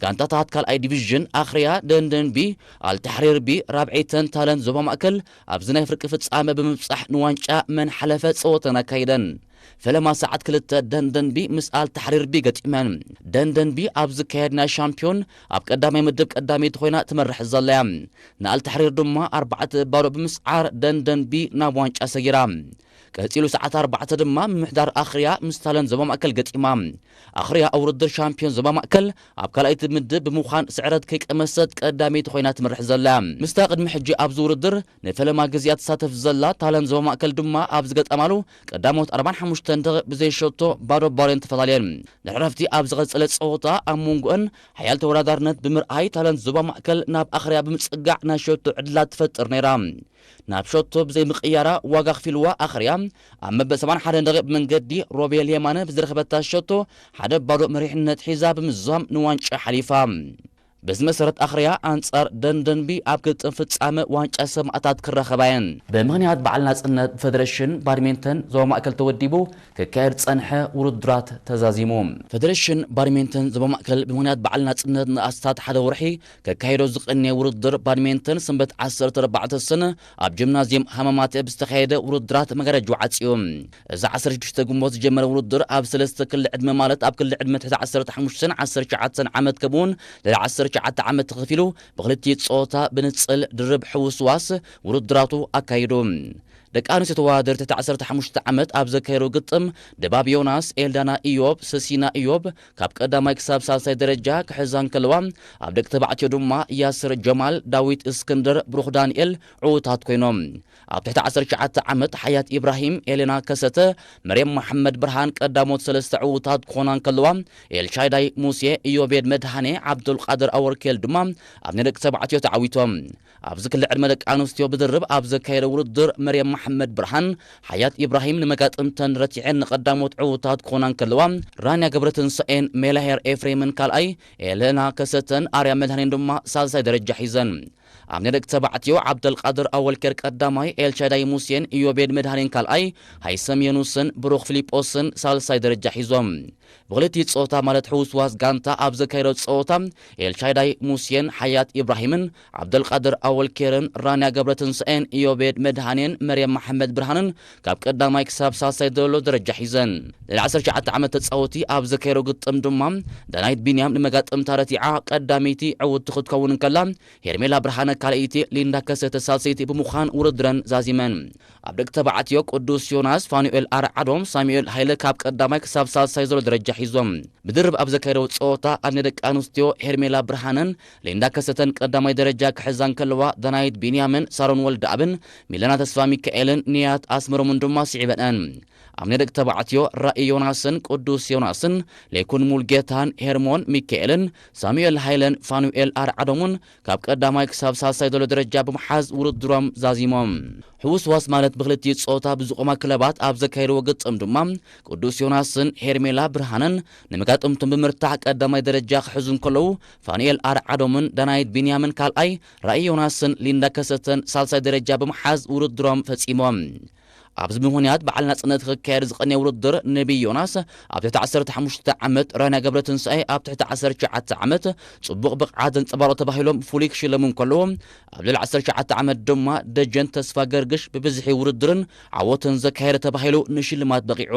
ጋንታታት ካልኣይ ዲቪዥን ኣኽርያ ደንደን ቢ ኣልታሕሪር ቢ ራብዐይተን ታለን ዞባ ማእከል ኣብዚ ናይ ፍርቂ ፍጻመ ብምብጻሕ ንዋንጫ መን ሓለፈ ጸወተን ኣካይደን። ፈለማ ሰዓት ክልተ ደንደንቢ ምስ ኣልታሕሪር ቢ ገጢመን። ደንደንቢ ኣብ ዝካየድ ናይ ሻምፒዮን ኣብ ቀዳማይ ምድብ ቀዳመይቲ ኮይና ትመርሕ ዘላ እያ። ንኣልታሕሪር ድማ ኣርባዕተ ባዶ ብምስዓር ደንደንቢ ናብ ዋንጫ ሰጊራ። ቀጺሉ ሰዓት ኣርባዕተ ድማ ምምሕዳር ኣኽርያ ምስ ታለን ዞባ ማእከል ገጢማ። ኣኽርያ ኣብ ውድድር ሻምፒዮን ዞባ ማእከል ኣብ ካልኣይቲ ምድብ ብምዃን ስዕረት ከይቀመሰት ቀዳመይቲ ኮይና ትመርሕ ዘላ። ምስታ ቅድሚ ሕጂ ኣብዚ ውድድር ንፈለማ ግዜኣ ትሳተፍ ዘላ ታለን ዞባ ማእከል ድማ ኣብ ዝገጠማሉ ቀዳሞት ኣርባዓን ሓሙሽተን ደቂቕ ብዘይሸቶ ባዶ ባዶ እየን ተፈላለየን። ድሕሪ ረፍቲ ኣብ ዝቐጸለ ጸወታ ኣብ መንጎአን ሓያል ተወዳዳርነት ብምርኣይ ታለን ዞባ ማእከል ናብ ኣኽርያ ብምጽጋዕ ናይ ሸቶ ዕድላት ትፈጥር ነይራ። ናብ ሸቶ ብዘይምቕያራ ዋጋ ኣኽፊልዋ ኣኽርያ ኣብ መበል ሰብዓን ሓደን ደቂቕ ብመንገዲ ሮቤል የማነ ብዝረኸበታ ሸቶ ሓደ ባዶ መሪሕነት ሒዛ ብምዝዛም ንዋንጫ ሓሊፋ። በዚ መሰረት ኣኽርያ ኣንጻር ደንደንቢ ኣብ ግጥም ፍጻመ ዋንጫ ሰማእታት ክራኸባ እየን። ብምኽንያት በዓል ናጽነት ብፈደረሽን ባድሜንተን ዞባ ማእከል ተወዲቡ ክካየድ ዝጸንሐ ውድድራት ተዛዚሙ። ፈደረሽን ባድሜንተን ዞባ ማእከል ብምኽንያት በዓል ናጽነት ንኣስታት ሓደ ወርሒ ከካይዶ ዝቐነየ ውድድር ባድሜንተን ሰንበት ዓሰርተ ኣርባዕተ ሰነ ኣብ ጂምናዝየም ሃማማተ ብዝተኻየደ ውድድራት መጋረጃ ዓጽዩ። እዚ ዓሰርተ ሽዱሽተ ግንቦት ዝጀመረ ውድድር ኣብ ሰለስተ ክሊ ዕድመ ማለት ኣብ ክሊ ዕድመ ትሕቲ ዓሰርተ ሓሙሽተን ዓሰርተ ትሽዓተን ዓመት ከምኡውን ልዕሊ ዓሰርተ ትሽዓተ ዓመት ተኸፊሉ ብክልቲኡ ጾታ ብንጽል ድርብ ሕውስዋስ ውድድራቱ ኣካይዱ። ደቂ ኣንስትዮ ተወዳደርቲ ትሕቲ ዓሰርተ ሓሙሽተ ዓመት ኣብ ዘካየደው ግጥም ደባብ ዮናስ፣ ኤልዳና ኢዮብ፣ ሰሲና ኢዮብ ካብ ቀዳማይ ክሳብ ሳልሳይ ደረጃ ክሕዛ እንከለዋ፣ ኣብ ደቂ ተባዕትዮ ድማ ያስር ጀማል፣ ዳዊት እስክንድር፣ ብሩኽ ዳንኤል ዕዉታት ኮይኖም። ኣብ ትሕቲ ዓሰርተ ትሽዓተ ዓመት ሓያት ኢብራሂም፣ ኤሌና ከሰተ፣ መርየም መሓመድ ብርሃን ቀዳሞት ሰለስተ ዕዉታት ክኾና እንከለዋ፣ ኤልሻዳይ ሙሴ፣ ኢዮቤድ መድሃኔ፣ ዓብዱልቃድር ኣወርኬል ድማ ኣብ ናይ ደቂ ተባዕትዮ ተዓዊቶም። ኣብዚ ክሊ ዕድመ ደቂ ኣንስትዮ ብድርብ ኣብ ዘካየደ ውድድር መርየም መሓመድ ብርሃን፣ ሓያት ኢብራሂም ንመጋጥምተን ረቲዐን ንቐዳሞት ዕዉታት ክኾና እንከለዋ፣ ራንያ ገብረትንሳኤን ሜላሄር ኤፍሬምን ካልኣይ፣ ኤሌና ከሰተን ኣርያ መድሃኔን ድማ ሳልሳይ ደረጃ ሒዘን። ኣብ ናይ ደቂ ተባዕትዮ ዓብደልቃድር ኣወልኬር ቀዳማይ፣ ኤልሻዳይ ሙሴን ኢዮቤድ መድሃኔን ካልኣይ፣ ሃይሰም የኑስን ብሩኽ ፊሊጶስን ሳልሳይ ደረጃ ሒዞም። ብክልቲኡ ጾታ ማለት ሕውስዋስ ጋንታ ኣብ ዘካየዶ ጸወታ ኤልሻዳይ ሙሴን ሓያት ኢብራሂምን ዓብደልቃድር ኣወልኬርን ራንያ ገብረትንሳኤን ኢዮቤድ መድሃኔን መርየም መሓመድ ብርሃንን ካብ ቀዳማይ ክሳብ ሳልሳይ ዘሎ ደረጃ ሒዘን። ልዕሊ ዓሰርተ ትሽዓተ ዓመት ተጻወቲ ኣብ ዘካየዶ ግጥም ድማ ዳናይት ቢንያም ንመጋጥምታ ረቲዓ ቀዳመይቲ ዕውትቲ ክትከውን እንከላ፣ ሄርሜላ ብርሃነ ካልኣይቲ፣ ሊንዳ ከሰተ ሳልሰይቲ ብምዃን ውድድረን ዛዚመን። ኣብ ደቂ ተባዕትዮ ቅዱስ ዮናስ፣ ፋኑኤል ኣርዓዶም፣ ሳሙኤል ሃይለ ካብ ቀዳማይ ክሳብ ሳልሳይ ዘሎ ደረጃ ሒዞም። ብድርብ ኣብ ዘካየደው ጸወታ ኣብ ናይ ደቂ ኣንስትዮ ሄርሜላ ብርሃነን ሊንዳ ከሰተን ቀዳማይ ደረጃ ክሕዛ እንከለዋ፣ ዳናይት ቢንያምን ሳሮን ወልደኣብን ሚለና ተስፋ ሚካኤልን ንያት ኣስመሮምን ድማ ስዒበንኣን። ኣብ ናይ ደቂ ተባዕትዮ ራኢ ዮናስን ቅዱስ ዮናስን፣ ሌኩን ሙልጌታን ሄርሞን ሚካኤልን ሳሙኤል ሃይለን ፋኑኤል ኣርዓዶምን ካብ ቀዳማይ ክሳብ ሳልሳይ ዘሎ ደረጃ ብምሓዝ ውድድሮም ዛዚሞም። ሕውስዋስ ማለት ብክልቲኡ ጾታ ብዝቖማ ክለባት ኣብ ዘካየድዎ ግጥም ድማ ቅዱስ ዮናስን ሄርሜላ ብርሃነን ንመጋጥምቶም ብምርታዕ ቀዳማይ ደረጃ ክሕዙ እንከለዉ፣ ፋኑኤል ኣርዓዶምን ዳናይት ቢንያምን ካልኣይ፣ ራኢ ዮናስን ሊንዳ ከሰተን ሳልሳይ ደረጃ ብምሓዝ ውድድሮም ፈጺሞም። ኣብዚ ምኽንያት በዓል ናጽነት ክካየድ ዝቐነየ ውድድር ነቢይ ዮናስ ኣብ ትሕቲ ዓሰርተ ሓሙሽተ ዓመት፣ ራንያ ገብረትንሳኤ ኣብ ትሕቲ ዓሰርተ ትሽዓተ ዓመት ጽቡቕ ብቕዓት ዘንጸባርቑ ተባሂሎም ብፍሉይ ክሽለሙ እንከለዉ፣ ኣብ ልዕሊ ዓሰርተ ትሽዓተ ዓመት ድማ ደጀን ተስፋ ገርግሽ ብብዝሒ ውድድርን ዓወትን ዘካየደ ተባሂሉ ንሽልማት በቒዑ።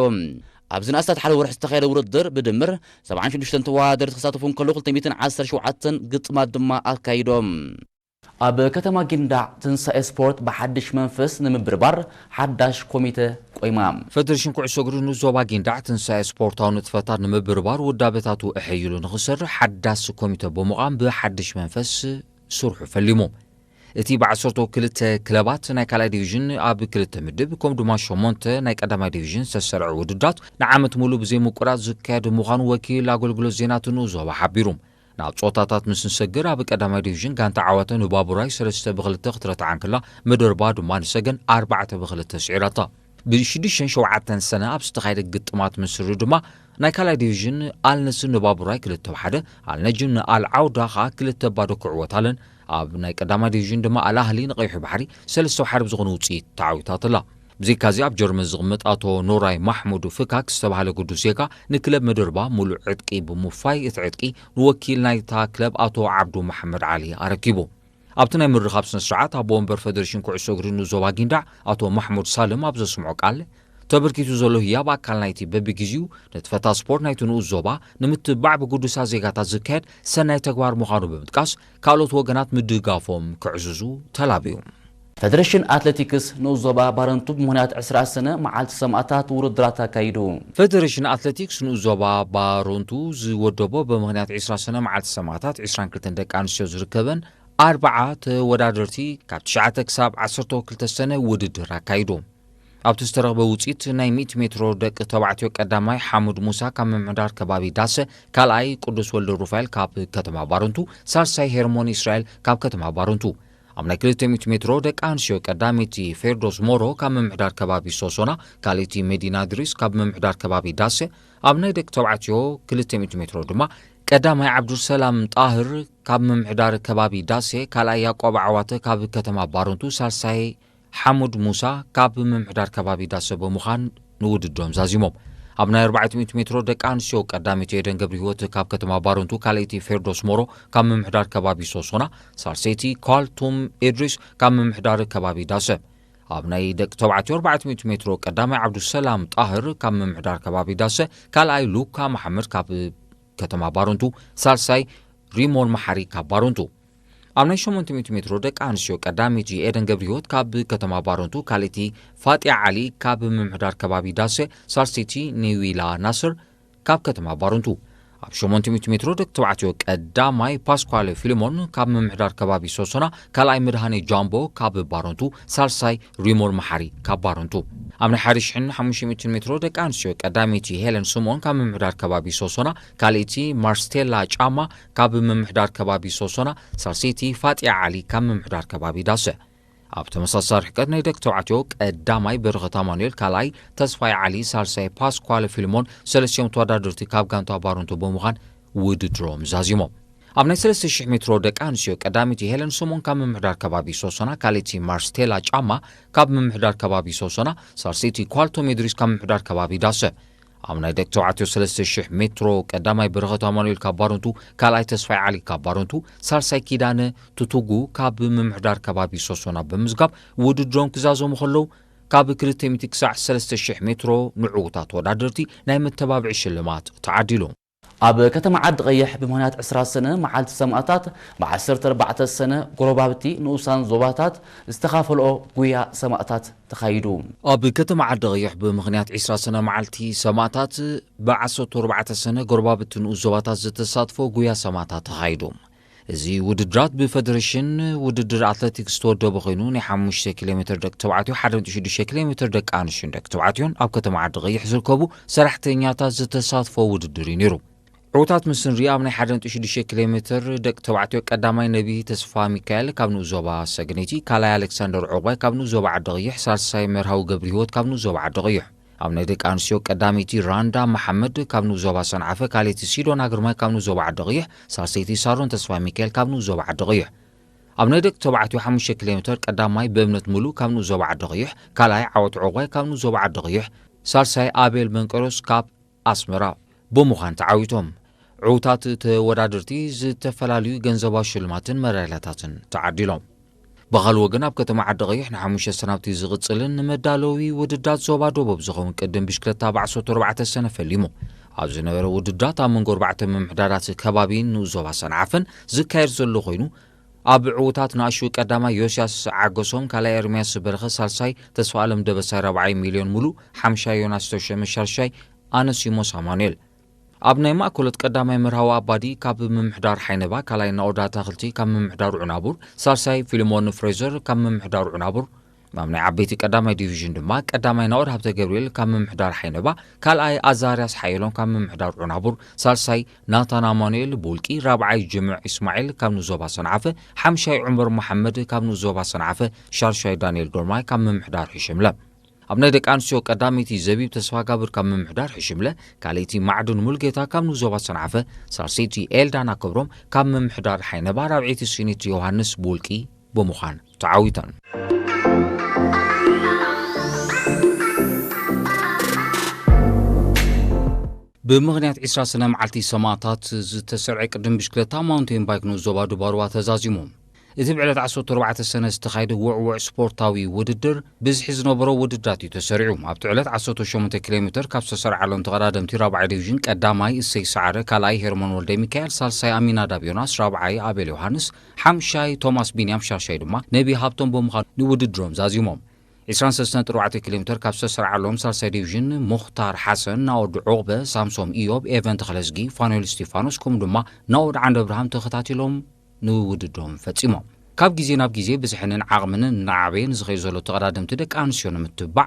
ኣብዚ ንኣስታት ሓደ ወርሒ ዝተኻየደ ውድድር ብድምር ሰብዓን ሽዱሽተን ተወዳደርቲ ክሳተፉ እንከለዉ፣ ክልተ ሚእትን ዓሰርተ ሸውዓተን ግጥማት ድማ ኣካይዶም። ኣብ ከተማ ጊንዳዕ ትንሳኤ ስፖርት ብሓድሽ መንፈስ ንምብርባር ሓዳሽ ኮሚተ ቆይማ። ፈደሬሽን ኩዕሶ እግሪ ንኡስ ዞባ ጊንዳዕ ትንሳኤ ስፖርታዊ ንጥፈታት ንምብርባር ውዳበታቱ እሕይሉ ንኽሰርሕ ሓዳስ ኮሚተ ብምቋም ብሓድሽ መንፈስ ስርሑ ፈሊሙ። እቲ ብዓሰርተ ክልተ ክለባት ናይ ካልኣይ ዲቪዥን ኣብ ክልተ ምድብ፣ ከምኡ ድማ ሸሞንተ ናይ ቀዳማይ ዲቪዥን ዝተሰርዐ ውድድራት ንዓመት ሙሉእ ብዘይ ምቁራጽ ዝካየድ ምዃኑ ወኪል ኣገልግሎት ዜና እቲ ንኡስ ዞባ ሓቢሩ። ናብ ጸወታታት ምስ ንሰግር፣ ኣብ ቀዳማይ ዲቪዥን ጋንታ ዓዋተ ንባቡራይ ሰለስተ ብክልተ ክትረትዓ እንከላ፣ መደርባ ድማ ንሰገን ኣርባዕተ ብክልተ ስዒራታ። ብሽዱሽተን ሸውዓተን ሰነ ኣብ ዝተኻየደ ግጥማት ምስሪ ድማ፣ ናይ ካልኣይ ዲቪዥን ኣልነስር ንባቡራይ ክልተ ብሓደ፣ ኣልነጅም ንኣልዓውዳ ኸኣ ክልተ ባዶ ክዕወታለን፣ ኣብ ናይ ቀዳማይ ዲቪዥን ድማ ኣልኣህሊ ንቐይሑ ባሕሪ ሰለስተ ብሓደ ብዝኾነ ውጽኢት ተዓዊታትላ። ብዘይካዚ ኣብ ጀርመን ዝቕመጥ ኣቶ ኖራይ ማሕሙድ ፍካክ ዝተባህለ ግዱስ ዜጋ ንክለብ መደርባ ሙሉእ ዕጥቂ ብምውፋይ፣ እቲ ዕጥቂ ንወኪል ናይታ ክለብ ኣቶ ዓብዱ መሓመድ ዓሊ ኣረኪቡ። ኣብቲ ናይ ምርኻብ ስነ ስርዓት ኣቦ ወንበር ፈደሬሽን ኩዕሶ እግሪ ንኡስ ዞባ ጊንዳዕ ኣቶ ማሕሙድ ሳልም ኣብ ዘስምዖ ቃል፣ ተበርኪቱ ዘሎ ህያብ ኣካል ናይቲ በብግዜኡ ንጥፈታት ስፖርት ናይቲ ንኡስ ዞባ ንምትብባዕ ብግዱሳት ዜጋታት ዝካየድ ሰናይ ተግባር ምዃኑ ብምጥቃስ፣ ካልኦት ወገናት ምድጋፎም ክዕዝዙ ተላብዩ። ፈደሬሽን ኣትሌቲክስ ንኡስ ዞባ ባረንቱ ብምኽንያት ዕስራ ሰነ መዓልቲ ሰማእታት ውድድራት ኣካይዱ። ፈደሬሽን ኣትሌቲክስ ንኡስ ዞባ ባረንቱ ዝወደቦ ብምኽንያት ዕስራ ሰነ መዓልቲ ሰማእታት፣ ዕስራን ክልተን ደቂ ኣንስትዮ ዝርከበን ኣርብዓ ተወዳደርቲ ካብ ትሽዓተ ክሳብ ዓሰርተ ክልተ ሰነ ውድድር ኣካይዱ። ኣብቲ ዝተረኽበ ውጽኢት ናይ ሚእቲ ሜትሮ ደቂ ተባዕትዮ ቀዳማይ ሓሙድ ሙሳ ካብ ምምሕዳር ከባቢ ዳሰ፣ ካልኣይ ቅዱስ ወልደ ሩፋኤል ካብ ከተማ ባረንቱ፣ ሳልሳይ ሄርሞን እስራኤል ካብ ከተማ ባረንቱ። ኣብ ናይ ክልተ ሚእቲ ሜትሮ ደቂ ኣንስትዮ ቀዳመይቲ ፌርዶስ ሞሮ ካብ ምምሕዳር ከባቢ ሶሶና፣ ካልኣይቲ መዲና ድሪስ ካብ ምምሕዳር ከባቢ ዳሰ፣ ኣብ ናይ ደቂ ተባዕትዮ ክልተ ሚእቲ ሜትሮ ድማ ቀዳማይ ዓብዱሰላም ጣህር ካብ ምምሕዳር ከባቢ ዳሴ፣ ካልኣይ ያቆብ ዓዋተ ካብ ከተማ ባረንቱ፣ ሳልሳይ ሓሙድ ሙሳ ካብ ምምሕዳር ከባቢ ዳሰ ብምዃን ንውድድሮም ዛዚሞም። ኣብ ናይ ኣርባዕተ ሚእቲ ሜትሮ ደቂ ኣንስትዮ ቀዳመይቲ ኤደን ገብረህይወት ካብ ከተማ ባረንቱ፣ ካልኣይቲ ፌርዶስ ሞሮ ካብ ምምሕዳር ከባቢ ሶሶና፣ ሳልሰይቲ ካልቱም ኢድሪስ ካብ ምምሕዳር ከባቢ ዳሰ። ኣብ ናይ ደቂ ተባዕትዮ ኣርባዕተ ሚእቲ ሜትሮ ቀዳማይ ዓብዱሰላም ጣህር ካብ ምምሕዳር ከባቢ ዳሰ፣ ካልኣይ ሉካ መሓመድ ካብ ከተማ ባረንቱ፣ ሳልሳይ ሪሞን መሓሪ ካብ ባረንቱ። ኣብ ናይ ሸሞንተ ሚእቲ ሜትሮ ደቂ ኣንስትዮ ቀዳመይቲ ኤደን ገብረህይወት ካብ ከተማ ባረንቱ፣ ካልኣይቲ ፋጢያ ዓሊ ካብ ምምሕዳር ከባቢ ዳሰ፣ ሳልሰይቲ ኒዊላ ናስር ካብ ከተማ ባረንቱ። ኣብ ሸሞንተ ሚእቲ ሜትሮ ደቂ ተባዕትዮ ቀዳማይ ፓስኳለ ፊልሞን ካብ ምምሕዳር ከባቢ ሶሶና፣ ካልኣይ መድሃኔ ጃምቦ ካብ ባረንቱ፣ ሳልሳይ ሪሞን መሓሪ ካብ ባረንቱ። ኣብ ናይ ሓደ ሽሕን ሓሙሽተ ሚእትን ሜትሮ ደቂ ኣንስትዮ ቀዳመይቲ ሄለን ስምኦን ካብ ምምሕዳር ከባቢ ሶሶና፣ ካልኣይቲ ማርስቴላ ጫማ ካብ ምምሕዳር ከባቢ ሶሶና፣ ሳልሰይቲ ፋጢያ ዓሊ ካብ ምምሕዳር ከባቢ ዳሰ። ኣብ ተመሳሳሊ ርሕቀት ናይ ደቂ ተባዕትዮ ቀዳማይ በረኸት ኣማኑኤል፣ ካልኣይ ተስፋይ ዓሊ፣ ሳልሳይ ፓስኳለ ፊልሞን፣ ሰለስቲኦም ተወዳደርቲ ካብ ጋንታ ባረንቱ ብምዃን ውድድሮም ዛዚሞም። ኣብ ናይ ሰለስተ ሽሕ ሜትሮ ደቂ ኣንስትዮ ቀዳመይቲ ሄለን ስምኦን ካብ ምምሕዳር ከባቢ ሶሶና፣ ካልኣይቲ ማርስቴላ ጫማ ካብ ምምሕዳር ከባቢ ሶሶና፣ ሳልሰይቲ ኳልቶም ኢድሪስ ካብ ምምሕዳር ከባቢ ዳሰ። ኣብ ናይ ደቂ ተባዕትዮ ሰለስተ ሽሕ ሜትሮ ቀዳማይ በረኸት ኣማኑኤል ካብ ባረንቱ፣ ካልኣይ ተስፋይ ዓሊ ካብ ባረንቱ፣ ሳልሳይ ኪዳነ ቱቱጉ ካብ ምምሕዳር ከባቢ ሶሶና ብምዝጋብ ውድድሮም ክዛዘሙ ከለዉ፣ ካብ ክልተ ሚእቲ ክሳዕ ሰለስተ ሽሕ ሜትሮ ንዕዉታት ተወዳደርቲ ናይ መተባብዒ ሽልማት ተዓዲሉ። ኣብ ከተማ ዓዲ ቀይሕ ብምኽንያት ዕስራ ሰነ መዓልቲ ሰማእታት ብ ዓሰርተ ኣርባዕተ ሰነ ጎረባብቲ ንኡሳን ዞባታት ዝተኻፈልኦ ጉያ ሰማእታት ተኻይዱ። ኣብ ከተማ ዓዲ ቀይሕ ብምኽንያት ዕስራ ሰነ መዓልቲ ሰማእታት ብ ዓሰርተ ኣርባዕተ ሰነ ጎረባብቲ ንኡስ ዞባታት ዝተሳትፎ ጉያ ሰማእታት ተኻይዱ። እዚ ውድድራት ብፈደሬሽን ውድድር ኣትሌቲክስ ዝተወደበ ኮይኑ፣ ናይ ሓሙሽተ ኪሎ ሜትር ደቂ ተባዕትዮ፣ ሓደ ነጥቢ ሽዱሽተ ኪሎ ሜትር ደቂ ኣንስትዮን ደቂ ተባዕትዮን ኣብ ከተማ ዓዲ ቀይሕ ዝርከቡ ሰራሕተኛታት ዝተሳትፎ ውድድር እዩ ነይሩ። ዕዉታት ምስ ንርኢ፣ ኣብ ናይ ሓደ ነጥቢ ሽዱሽተ ኪሎ ሜትር ደቂ ተባዕትዮ ቀዳማይ ነቢህ ተስፋ ሚካኤል ካብ ንኡስ ዞባ ሰገነይቲ፣ ካልኣይ ኣሌክሳንደር ዑቕባይ ካብ ንኡስ ዞባ ዓዲ ቀይሕ፣ ሳልሳይ መርሃዊ ገብረህይወት ካብ ንኡስ ዞባ ዓዲ ቀይሕ። ኣብ ናይ ደቂ ኣንስትዮ ቀዳመይቲ ራንዳ መሓመድ ካብ ንኡስ ዞባ ሰንዓፈ፣ ካልኣይቲ ሲዶና ግርማይ ካብ ንኡስ ዞባ ዓዲ ቀይሕ፣ ሳልሰይቲ ሳሮን ተስፋ ሚካኤል ካብ ንኡስ ዞባ ዓዲ ቀይሕ። ኣብ ናይ ደቂ ተባዕትዮ ሓሙሽተ ኪሎ ሜትር ቀዳማይ ብእምነት ሙሉ ካብ ንኡስ ዞባ ዓዲ ቀይሕ፣ ካልኣይ ዓወት ዑቕባይ ካብ ንኡስ ዞባ ዓዲ ቀይሕ፣ ሳልሳይ ኣቤል መንቀሮስ ካብ ኣስመራ ብምዃን ተዓዊቶም። ዕዉታት ተወዳደርቲ ዝተፈላለዩ ገንዘባዊ ሽልማትን መዳልያታትን ተዓዲሎም። ብኻልእ ወገን፣ ኣብ ከተማ ዓዲ ቀይሕ ንሓሙሽተ ሰናብቲ ዝቕጽልን ንመዳለዊ ውድድራት ዞባ ደቡብ ዝኸውን ቅድም ብሽክለታ ብ ዓሰርተ ኣርባዕተ ሰነ ፈሊሙ። ኣብ ዝነበረ ውድድራት፣ ኣብ መንጎ ኣርባዕተ ምምሕዳራት ከባቢ ንኡስ ዞባ ሰንዓፈን ዝካየድ ዘሎ ኮይኑ፣ ኣብ ዕዉታት ንኣሽቱ ቀዳማይ ዮስያስ ዓገሶም፣ ካልኣይ ኤርምያስ በረኸ፣ ሳልሳይ ተስፋ ኣለም ደበሳይ፣ ራብዓይ ሚልዮን ሙሉ፣ ሓምሻይ ዮናስ ተሾመ፣ ሻርሻይ ኣነሲሞስ ኣማኑኤል። ኣብ ናይ ማእከሎት ቀዳማይ መርሃዊ ኣባዲ ካብ ምምሕዳር ሓይነባ፣ ካልኣይ ናኦድ ኣታኽልቲ ካብ ምምሕዳር ዑናቡር፣ ሳልሳይ ፊልሞን ፍሬዘር ካብ ምምሕዳር ዑናቡር፣ ኣብ ናይ ዓበይቲ ቀዳማይ ዲቪዥን ድማ ቀዳማይ ናኦድ ሃብተ ገብርኤል ካብ ምምሕዳር ሓይነባ፣ ካልኣይ ኣዛርያስ ሓየሎም ካብ ምምሕዳር ዑናቡር፣ ሳልሳይ ናታን ኣማኑኤል ቡልቂ፣ ራብዓይ ጅምዕ ኢስማዒል ካብ ንኡስ ዞባ ሰንዓፈ፣ ሓምሻይ ዑመር መሓመድ ካብ ንኡስ ዞባ ሰንዓፈ፣ ሻርሻይ ዳንኤል ግርማይ ካብ ምምሕዳር ሕሽምለ። ኣብ ናይ ደቂ ኣንስትዮ ቀዳመይቲ ዘቢብ ተስፋጋብር ካብ ምምሕዳር ሕሽምለ፣ ካልኣይቲ ማዕድን ሙልጌታ ካብ ንኡስ ዞባ ሰንዓፈ፣ ሳልሰይቲ ኤልዳና ክብሮም ካብ ምምሕዳር ሓይነባ፣ ራብዐይቲ ሲኒት ዮሃንስ ቡልቂ ብምዃን ተዓዊተን። ብምኽንያት ዕስራ ሰነ መዓልቲ ሰማእታት ዝተሰርዐ ቅድም ብሽክለታ ማውንቴን ባይክ ንኡስ ዞባ ዱባሩባ ተዛዚሙ። እቲ ብዕለት ዓሰርተ ኣርባዕተ ሰነ ዝተኻየደ ውዕውዕ ስፖርታዊ ውድድር ብዝሒ ዝነበሮ ውድድራት እዩ ተሰሪዑ። ኣብቲ ዕለት ዓሰርተ ሸሞንተ ኪሎ ሜትር ካብ ዝተሰርዓሎም ተቐዳደምቲ ራብዓይ ዲቪዥን ቀዳማይ እሰይ ሰዓረ፣ ካልኣይ ሄርሞን ወልደ ሚካኤል፣ ሳልሳይ ኣሚናዳብ ዮናስ፣ ራብዓይ ኣቤል ዮሃንስ፣ ሓምሻይ ቶማስ ቢንያም፣ ሻሻይ ድማ ነቢ ሃብቶም ብምዃን ንውድድሮም ዛዚሞም። ዕስራን ሰለስተን ነጥቢ ኣርባዕተ ኪሎ ሜትር ካብ ዝተሰርዓሎም ሳልሳይ ዲቪዥን ሙኽታር ሓሰን፣ ናኦድ ዑቕበ፣ ሳምሶም ኢዮብ፣ ኤቨን ተኽለዝጊ፣ ፋኑኤል እስቲፋኖስ ከምኡ ድማ ናኦድ ዓንደብርሃም ተኸታቲሎም ንውድድሮም ፈጺሞም። ካብ ግዜ ናብ ግዜ ብዝሕንን ዓቕምን እናዓበየ ንዝኸይድ ዘሎ ተቐዳደምቲ ደቂ ኣንስትዮ ንምትብባዕ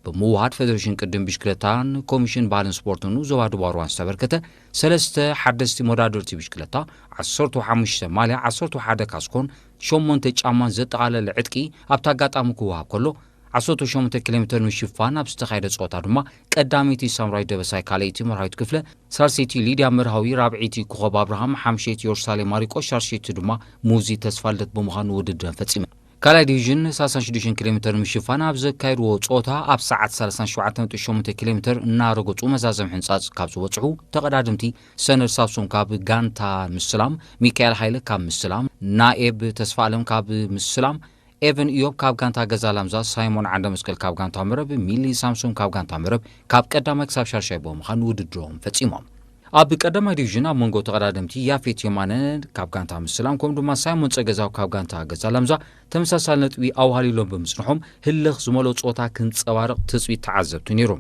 ብምውሃድ ፈደሬሽን ቅድም ብሽክለታን ኮሚሽን ባህልን ስፖርትን ንኡስ ዞባ ዱባሩባን ዝተበርከተ ሰለስተ ሓደስቲ መወዳደርቲ ብሽክለታ፣ ዓሰርተ ሓሙሽተ ማልያ፣ ዓሰርተ ሓደ ካስኮን ሸሞንተ ጫማን ዘጠቓለለ ዕጥቂ ኣብቲ ኣጋጣሚ ክወሃብ ከሎ፣ ዓሰርተ ሸሞንተ ኪሎ ሜትር ንምሽፋን ኣብ ዝተኻየደ ጸወታ ድማ ቀዳመይቲ ሳምራዊት ደበሳይ፣ ካልኣይቲ መርሃዊት ክፍለ፣ ሳልሰይቲ ሊድያ መርሃዊ፣ ራብዐይቲ ኮኸብ ኣብርሃም፣ ሓምሸይቲ የሩሳሌም ማሪቆስ፣ ሻርሸይቲ ድማ ሙዚ ተስፋልደት ብምዃን ውድድረን ፈጺመን። ካልኣይ ዲቪዥን ሰላሳን ሽዱሽተን ኪሎ ሜትር ንምሽፋን ኣብ ዘካየድዎ ጸወታ ኣብ ሰዓት ሰላሳን ሸውዓተን ነጥቢ ሸሞንተ ኪሎ ሜትር እናረገጹ መዛዘም ሕንጻጽ ካብ ዝበጽሑ ተቐዳድምቲ ሰነድ ሳምሶም ካብ ጋንታ ምስላም፣ ሚካኤል ሃይለ ካብ ምስላም፣ ናኤብ ተስፋ ኣለም ካብ ምስላም፣ ኤቨን ኢዮብ ካብ ጋንታ ገዛ ላምዛ፣ ሳይሞን ዓንደ መስቀል ካብ ጋንታ መረብ፣ ሚሊ ሳምሶም ካብ ጋንታ መረብ ካብ ቀዳማይ ክሳብ ሻርሻይ ብምዃን ውድድሮም ፈጺሞም። ኣብ ቀዳማይ ዲቪዥን ኣብ መንጎ ተቐዳደምቲ ያፌት የማነ ካብ ጋንታ ምስላም፣ ከምኡ ድማ ሳይሞን ጸገዛው ካብ ጋንታ ገዛ ላምዛ ተመሳሳሊ ነጥቢ ኣዋሃሊሎም ብምጽንሖም ህልኽ ዝመልኦ ጸወታ ክንጸባረቕ ትጽቢት ተዓዘብቲ ነይሩ።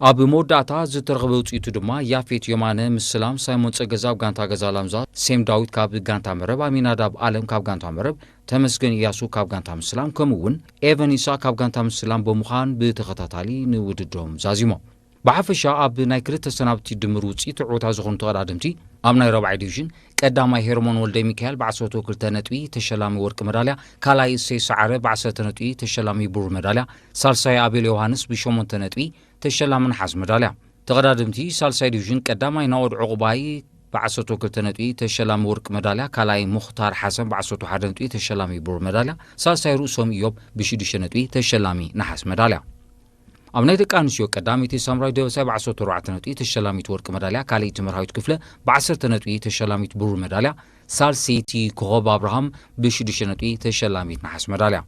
ኣብ መወዳእታ ዝተረኽበ ውጽኢቱ ድማ ያፌት የማነ ምስላም፣ ሳይሞን ጸገዛው ጋንታ ገዛ ላምዛ፣ ሴም ዳዊት ካብ ጋንታ መረብ፣ ኣሚናዳብ ኣለም ካብ ጋንታ መረብ፣ ተመስገን እያሱ ካብ ጋንታ ምስላም፣ ከምኡ እውን ኤቨን ኢሳ ካብ ጋንታ ምስላም ብምዃን ብተኸታታሊ ንውድድሮም ዛዚሞም። ብሓፈሻ ኣብ ናይ ክልተ ሰናብቲ ድምር ውፅኢት ዕውታት ዝኾኑ ተቐዳደምቲ ኣብ ናይ ረብዓይ ዲቪዥን ቀዳማይ ሄርሞን ወልደ ሚካኤል ብ ዓሰርተ ክልተ ነጥቢ ተሸላሚ ወርቂ መዳልያ፣ ካልኣይ እሰይ ሰዓረ ብ ዓሰርተ ነጥቢ ተሸላሚ ብሩር መዳልያ፣ ሳልሳይ ኣቤል ዮሃንስ ብ ሸሞንተ ነጥቢ ተሸላሚ ነሓስ መዳልያ። ተቐዳደምቲ ሳልሳይ ዲቪዥን ቀዳማይ ናኦድ ዕቑባይ ብ ዓሰርተ ክልተ ነጥቢ ተሸላሚ ወርቂ መዳልያ፣ ካልኣይ ሙኽታር ሓሰን ብ ዓሰርተ ሓደ ነጥቢ ተሸላሚ ብሩር መዳልያ፣ ሳልሳይ ርእሶም ኢዮብ ብ ሽዱሽተ ነጥቢ ተሸላሚ ነሓስ መዳልያ። ኣብ ናይ ደቂ ኣንስትዮ ቀዳመይቲ ሳምራዊት ደበሳይ ብ ዓሰርተ ኣርባዕተ ነጥቢ ተሸላሚት ወርቂ መዳልያ፣ ካልኣይቲ መርሃዊት ክፍለ ብ ዓሰርተ ነጥቢ ተሸላሚት ብሩር መዳልያ፣ ሳልሰይቲ ኮኸብ ኣብርሃም ብ ሽዱሽተ ነጥቢ ተሸላሚት ነሓስ መዳልያ።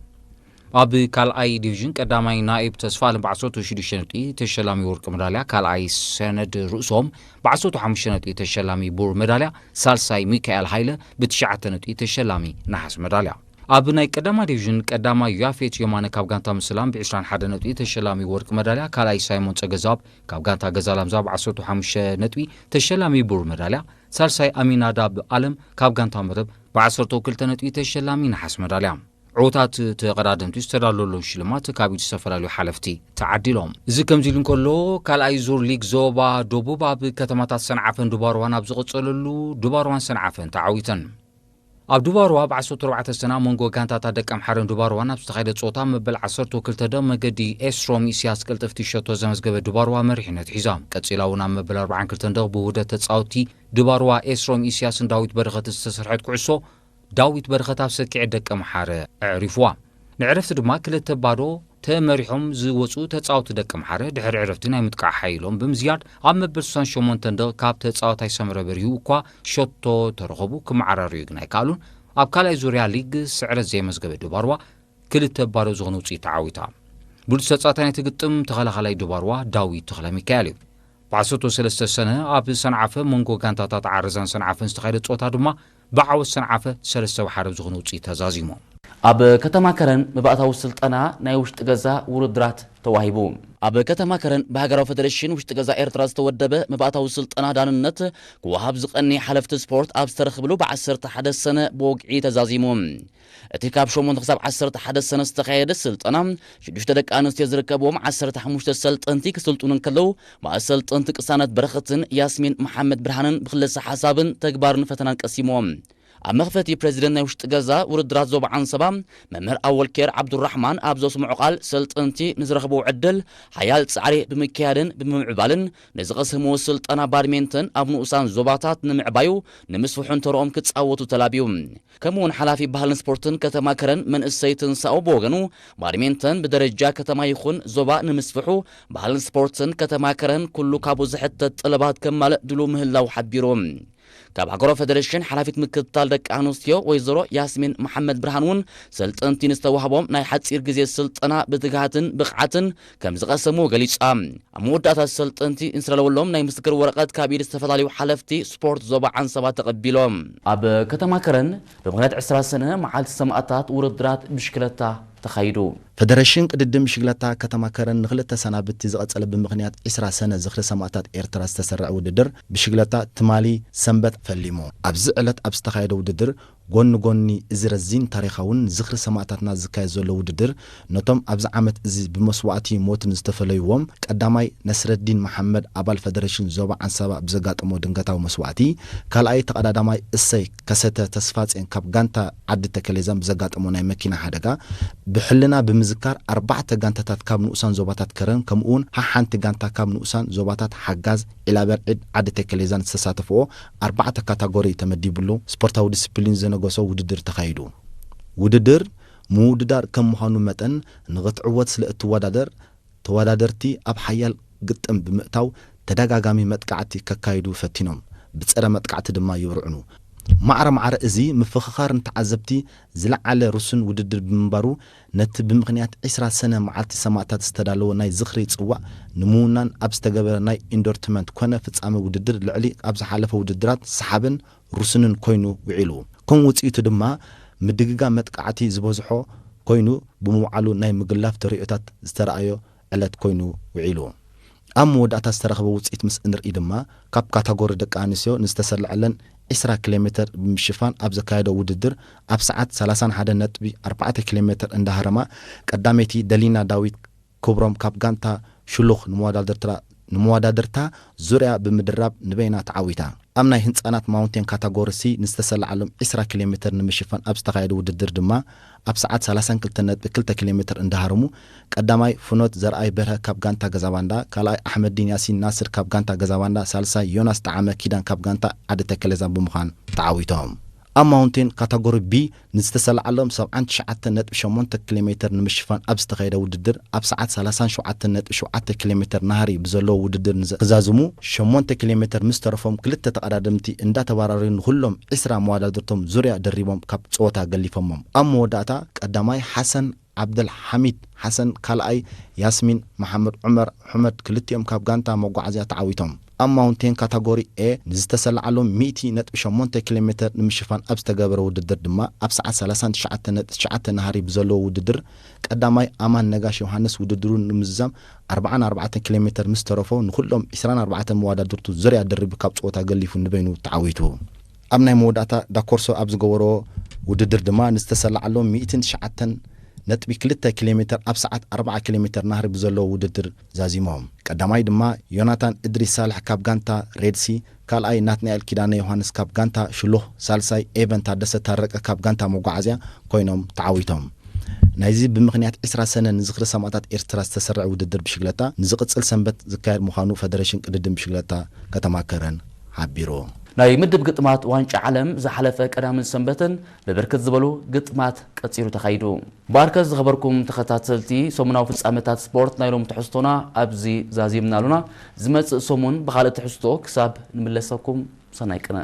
ኣብ ካልኣይ ዲቪዥን ቀዳማይ ናኢብ ተስፋ ኣለም ብ ዓሰርተ ሽዱሽተ ነጥቢ ተሸላሚ ወርቂ መዳልያ፣ ካልኣይ ሰነድ ርእሶም ብ ዓሰርተ ሓሙሽተ ነጥቢ ተሸላሚ ብሩር መዳልያ፣ ሳልሳይ ሚካኤል ሃይለ ብ ትሽዓተ ነጥቢ ተሸላሚ ነሓስ መዳልያ። ኣብ ናይ ቀዳማይ ዲቪዥን ቀዳማይ ያፌት የማነ ካብ ጋንታ ምስላም ብ ዕስራን ሓደን ነጥቢ ተሸላሚ ወርቂ መዳልያ፣ ካልኣይ ሳይሞን ጸገዛብ ካብ ጋንታ ገዛ ላምዛ ብ ዓሰርተ ሓሙሽተ ነጥቢ ተሸላሚ ብሩር መዳልያ፣ ሳልሳይ ኣሚናዳብ ኣለም ካብ ጋንታ መረብ ብ ዓሰርተ ክልተ ነጥቢ ተሸላሚ ነሓስ መዳልያ። ዕዉታት ተቐዳደምቲ ዝተዳለወሎም ሽልማት ካብ ኢድ ዝተፈላለዩ ሓለፍቲ ተዓዲሎም። እዚ ከምዚ ኢሉ እንከሎ፣ ካልኣይ ዙር ሊግ ዞባ ደቡብ ኣብ ከተማታት ሰንዓፈን ዱባርዋን ኣብ ዝቐጸለሉ፣ ዱባርዋን ሰንዓፈን ተዓዊተን። ኣብ ዱባርዋ ብ ዓሰርተ ኣርባዕተ ሰነ ኣብ መንጎ ጋንታታት ደቀምሓረን ዱባርዋን ኣብ ዝተኻየደ ጸወታ መበል ዓሰርተ ክልተ ደ መገዲ ኤስሮም ኢስያስ ቅልጥፍቲ ሸቶ ዘመዝገበ ዱባርዋ መሪሕነት ሒዛ። ቀጺላ እውን ኣብ መበል ኣርባዓን ክልተን ደ ብውህደት ተጻወትቲ ዱባርዋ ኤስሮም ኢስያስን ዳዊት በረኸትን ዝተሰርሐት ኩዕሶ ዳዊት በረኸት ኣብ ሰኪዐት ደቀምሓረ ኣዕሪፍዋ። ንዕረፍቲ ድማ ክልተ ባዶ ተመሪሖም ዝወጹ ተጻወትቲ ደቀምሓረ ድሕሪ ዕረፍቲ ናይ ምጥቃዕ ሓይሎም ብምዝያድ ኣብ መበል ስሳን ሸሞንተን ደ ካብ ተጻዋታይ ሰመረ በሪሁ እኳ ሸቶ ተረኸቡ ክመዓራርዩ ግን ኣይከኣሉን። ኣብ ካልኣይ ዙርያ ሊግ ስዕረት ዘየመዝገበ ዱባርዋ ክልተ ባዶ ዝኾነ ውጽኢት ተዓዊታ። ብሉጽ ተጻዋታይ ናይቲ ግጥም ተኸላኻላይ ዱባርዋ ዳዊት ተኽለሚካኤል እዩ። ብ ዓሰርተ ሰለስተ ሰነ ኣብ ሰንዓፈ መንጎ ጋንታታት ዓረዛን ሰንዓፈን ዝተኻየደ ጸወታ ድማ ብዓወት ሰንዓፈ ሰለስተ ብ ሓደ ዝኾነ ውጽኢት ተዛዚሙ። ኣብ ከተማ ከረን መባእታዊ ስልጠና ናይ ውሽጢ ገዛ ውድድራት ተዋሂቡ። ኣብ ከተማ ከረን ብሃገራዊ ፈደሬሽን ውሽጢ ገዛ ኤርትራ ዝተወደበ መባእታዊ ስልጠና ዳንነት ክወሃብ ዝቐኒ ሓለፍቲ ስፖርት ኣብ ዝተረኽብሉ ብ ዓሰርተ ሓደ ሰነ ብወግዒ ተዛዚሙ። እቲ ካብ ሸሞንተ ክሳብ ዓሰርተ ሓደ ሰነ ዝተኻየደ ስልጠና፣ ሽዱሽተ ደቂ ኣንስትዮ ዝርከብዎም ዓሰርተ ሓሙሽተ ሰልጠንቲ ክስልጥኑ እንከለዉ፣ ብኣሰልጠንቲ ቅሳነት በረኸትን ያስሚን መሓመድ ብርሃንን ብክለሳ ሓሳብን ተግባርን ፈተናን ቀሲሞም። ኣብ መኽፈቲ ፕሬዚደንት ናይ ውሽጢ ገዛ ውድድራት ዞባ ዓንሰባ መምህር ኣወልኬር ዓብዱራሕማን ኣብ ዘስምዖ ቃል፣ ሰልጠንቲ ንዝረኽብዎ ዕድል ሓያል ጻዕሪ ብምክያድን ብምምዕባልን ንዝቐሰምዎ ስልጠና ባድሜንተን ኣብ ንኡሳን ዞባታት ንምዕባዩ ንምስፍሑን ተረኦም ክጻወቱ ተላብዩ። ከምኡውን ሓላፊ ባህልን ስፖርትን ከተማ ከረን መንእሰይ ትንሳኦ ብወገኑ፣ ባድሜንተን ብደረጃ ከተማ ይኹን ዞባ ንምስፍሑ፣ ባህልን ስፖርትን ከተማ ከረን ኩሉ ካብኡ ዝሕተት ጠለባት ከማልእ ድሉ ምህላው ሓቢሩ። ካብ ሃገራዊ ፈደሬሽን ሓላፊት ምክትታል ደቂ ኣንስትዮ ወይዘሮ ያስሚን መሓመድ ብርሃን እውን፣ ሰልጠንቲ ንዝተዋህቦም ናይ ሓጺር ግዜ ስልጠና ብትግሃትን ብቕዓትን ከም ዝቐሰምዎ ገሊጻ። ኣብ መወዳእታ ሰልጠንቲ ንዝተዳለወሎም ናይ ምስክር ወረቐት ካብ ኢድ ዝተፈላለዩ ሓለፍቲ ስፖርት ዞባ ዓንሰባ ተቐቢሎም። ኣብ ከተማ ከረን ብምኽንያት ዕስራ ሰነ መዓልቲ ሰማእታት ውድድራት ብሽክለታ ተኻይዱ። ፈደረሽን ቅድድም ብሽክለታ ከተማ ከረን ንኽልተ ሰናብቲ ዝቐጸለ ብምኽንያት ዕስራ ሰነ ዝኽሪ ሰማእታት ኤርትራ ዝተሰርዐ ውድድር ብሽክለታ ትማሊ ሰንበት ፈሊሙ። ኣብዚ ዕለት ኣብ ዝተኻየደ ውድድር ጎኒ ጎኒ እዚ ረዚን ታሪኻውን ዝኽሪ ሰማእታትና ዝካየድ ዘሎ ውድድር፣ ነቶም ኣብዚ ዓመት እዚ ብመስዋእቲ ሞትን ዝተፈለይዎም፣ ቀዳማይ ነስረዲን መሓመድ፣ ኣባል ፈደረሽን ዞባ ዓንሰባ፣ ብዘጋጠሞ ድንገታዊ መስዋእቲ፣ ካልኣይ ተቐዳዳማይ እሰይ ከሰተ ተስፋጼን ካብ ጋንታ ዓዲ ተከሌዛን ብዘጋጠሞ ናይ መኪና ሓደጋ ብሕልና ብምዝካር፣ ኣርባዕተ ጋንታታት ካብ ንኡሳን ዞባታት ከረን፣ ከምኡውን ሓሓንቲ ጋንታ ካብ ንኡሳን ዞባታት ሓጋዝ፣ ዒላበርዒድ፣ ዓዲ ተከሌዛን ዝተሳተፍዎ ኣርባዕተ ካታጎሪ ተመዲብሉ፣ ስፖርታዊ ዲስፕሊን ዝነገሶ ውድድር ተኻይዱ። ውድድር ምውድዳር ከም ምዃኑ መጠን፣ ንኽትዕወት ስለ እትወዳደር፣ ተወዳደርቲ ኣብ ሓያል ግጥም ብምእታው ተደጋጋሚ መጥቃዕቲ ከካይዱ ፈቲኖም፣ ብጸረ መጥቃዕቲ ድማ ይብርዕኑ። ማዕረ ማዕረ እዚ ምፍኽኻር ንተዓዘብቲ ዝለዓለ ርሱን ውድድር ብምንባሩ፣ ነቲ ብምኽንያት ዕስራ ሰነ መዓልቲ ሰማእታት ዝተዳለወ ናይ ዝኽሪ ጽዋእ ንምውናን ኣብ ዝተገበረ ናይ ኢንዶርትመንት ኮነ ፍጻመ ውድድር፣ ልዕሊ ኣብ ዝሓለፈ ውድድራት ሰሓብን ርሱንን ኮይኑ ውዒሉ። ከም ውጽኢቱ ድማ ምድግጋም መጥቃዕቲ ዝበዝሖ ኮይኑ ብምውዓሉ፣ ናይ ምግላፍ ተርእዮታት ዝተረኣዮ ዕለት ኮይኑ ውዒሉ። ኣብ መወዳእታ ዝተረኽበ ውጽኢት ምስ እንርኢ ድማ፣ ካብ ካታጎሪ ደቂ ኣንስትዮ ንዝተሰለዐለን ዕስራ ኪሎ ሜተር ብምሽፋን ኣብ ዘካየዶ ውድድር፣ ኣብ ሰዓት ሰላሳን ሓደን ነጥቢ ኣርባዕተ ኪሎ ሜተር እንዳሃረማ፣ ቀዳመይቲ ደሊና ዳዊት ክብሮም ካብ ጋንታ ሽሉኽ ንመወዳድርታ፣ ንመወዳድርታ ዙርያ ብምድራብ ንበይና ተዓዊታ። ኣብ ናይ ህንጻናት ማውንቴን ካታጎሪ ሲ ንዝተሰለዓሎም ዕስራ ኪሎ ሜተር ንምሽፋን ኣብ ዝተኻየደ ውድድር ድማ፣ ኣብ ሰዓት ሰላሳን ክልተን ነጥቢ ክልተ ኪሎ ሜተር እንዳሃረሙ፣ ቀዳማይ ፍኖት ዘርኣይ በርሀ ካብ ጋንታ ገዛባንዳ፣ ካልኣይ ኣሕመዲን ያሲን ናስር ካብ ጋንታ ገዛባንዳ፣ ሳልሳይ ዮናስ ጠዓመ ኪዳን ካብ ጋንታ ዓዲ ተከሌዛን ብምዃን ተዓዊቶም። ኣብ ማውንቴን ካታጎሪ ቢ ንዝተሰለዓሎም ሰብዓን ትሽዓተን ነጥቢ ሸሞንተ ኪሎ ሜተር ንምሽፋን ኣብ ዝተኻየደ ውድድር፣ ኣብ ሰዓት ሰላሳን ሸውዓተን ነጥቢ ሸውዓተ ኪሎ ሜተር ናህሪ ብዘለዎ ውድድር ንዘ-፣ ክዛዝሙ፣ ሸሞንተ ኪሎ ሜተር ምስ ተረፎም፣ ክልተ ተቐዳደምቲ እንዳተባራረዩ ንኹሎም ዕስራ መወዳድርቶም ዙርያ ደሪቦም ካብ ጸወታ ገሊፎሞም። ኣብ መወዳእታ፣ ቀዳማይ ሓሰን ዓብደል ሓሚድ ሓሰን፣ ካልኣይ ያስሚን መሓመድ ዑመር ሑመድ፣ ክልቲኦም ካብ ጋንታ መጓዓዝያ ተዓዊቶም። ኣብ ማውንቴን ካታጎሪ ኤ ንዝተሰለዓሎም ሚእቲ ነጥቢ ሸሞንተ ኪሎ ሜተር ንምሽፋን ኣብ ዝተገበረ ውድድር ድማ፣ ኣብ ሰዓት ሰላሳን ትሽዓተን ነጥቢ ትሽዓተ ናህሪ ብዘለዎ ውድድር፣ ቀዳማይ ኣማን ነጋሽ ዮሃንስ ውድድሩ ንምዝዛም ኣርባዓን ኣርባዕተን ኪሎ ሜተር ምስ ተረፎ፣ ንኹሎም ዕስራን ኣርባዕተን መወዳድርቱ ዙርያ ደሪቡ ካብ ጸወታ ገሊፉ ንበይኑ ተዓዊቱ። ኣብ ናይ መወዳእታ ዳኮርሶ ኣብ ዝገበሮ ውድድር ድማ፣ ንዝተሰለዓሎም ሚእትን ትሽዓተን ነጥቢ ክልተ ኪሎ ሜተር ኣብ ሰዓት ኣርባዓ ኪሎ ሜተር ናህሪ ብዘለዎ ውድድር ዛዚሞም። ቀዳማይ ድማ ዮናታን እድሪስ ሳልሕ ካብ ጋንታ ሬድሲ፣ ካልኣይ ናትናኤል ኪዳነ ዮሃንስ ካብ ጋንታ ሽሉኽ፣ ሳልሳይ ኤቨን ታደሰ ታረቀ ካብ ጋንታ መጓዓዝያ ኮይኖም ተዓዊቶም። ናይዚ ብምኽንያት ዕስራ ሰነ ንዝኽሪ ሰማእታት ኤርትራ ዝተሰርዐ ውድድር ብሽግለታ ንዝቕጽል ሰንበት ዝካየድ ምዃኑ ፈደሬሽን ቅድድም ብሽግለታ ከተማ ከረን ሓቢሩ። ናይ ምድብ ግጥማት ዋንጫ ዓለም ዝሓለፈ ቀዳምን ሰንበትን ብብርክት ዝበሉ ግጥማት ቀጺሉ ተኻይዱ። ባርከ ዝኸበርኩም ተኸታተልቲ፣ ሰሙናዊ ፍጻመታት ስፖርት ናይ ሎም ትሕዝቶና ኣብዚ ዛዚምና ኣሉና። ዝመጽእ ሰሙን ብኻልእ ትሕዝቶ ክሳብ ንምለሰኩም ሰናይ ቅነ።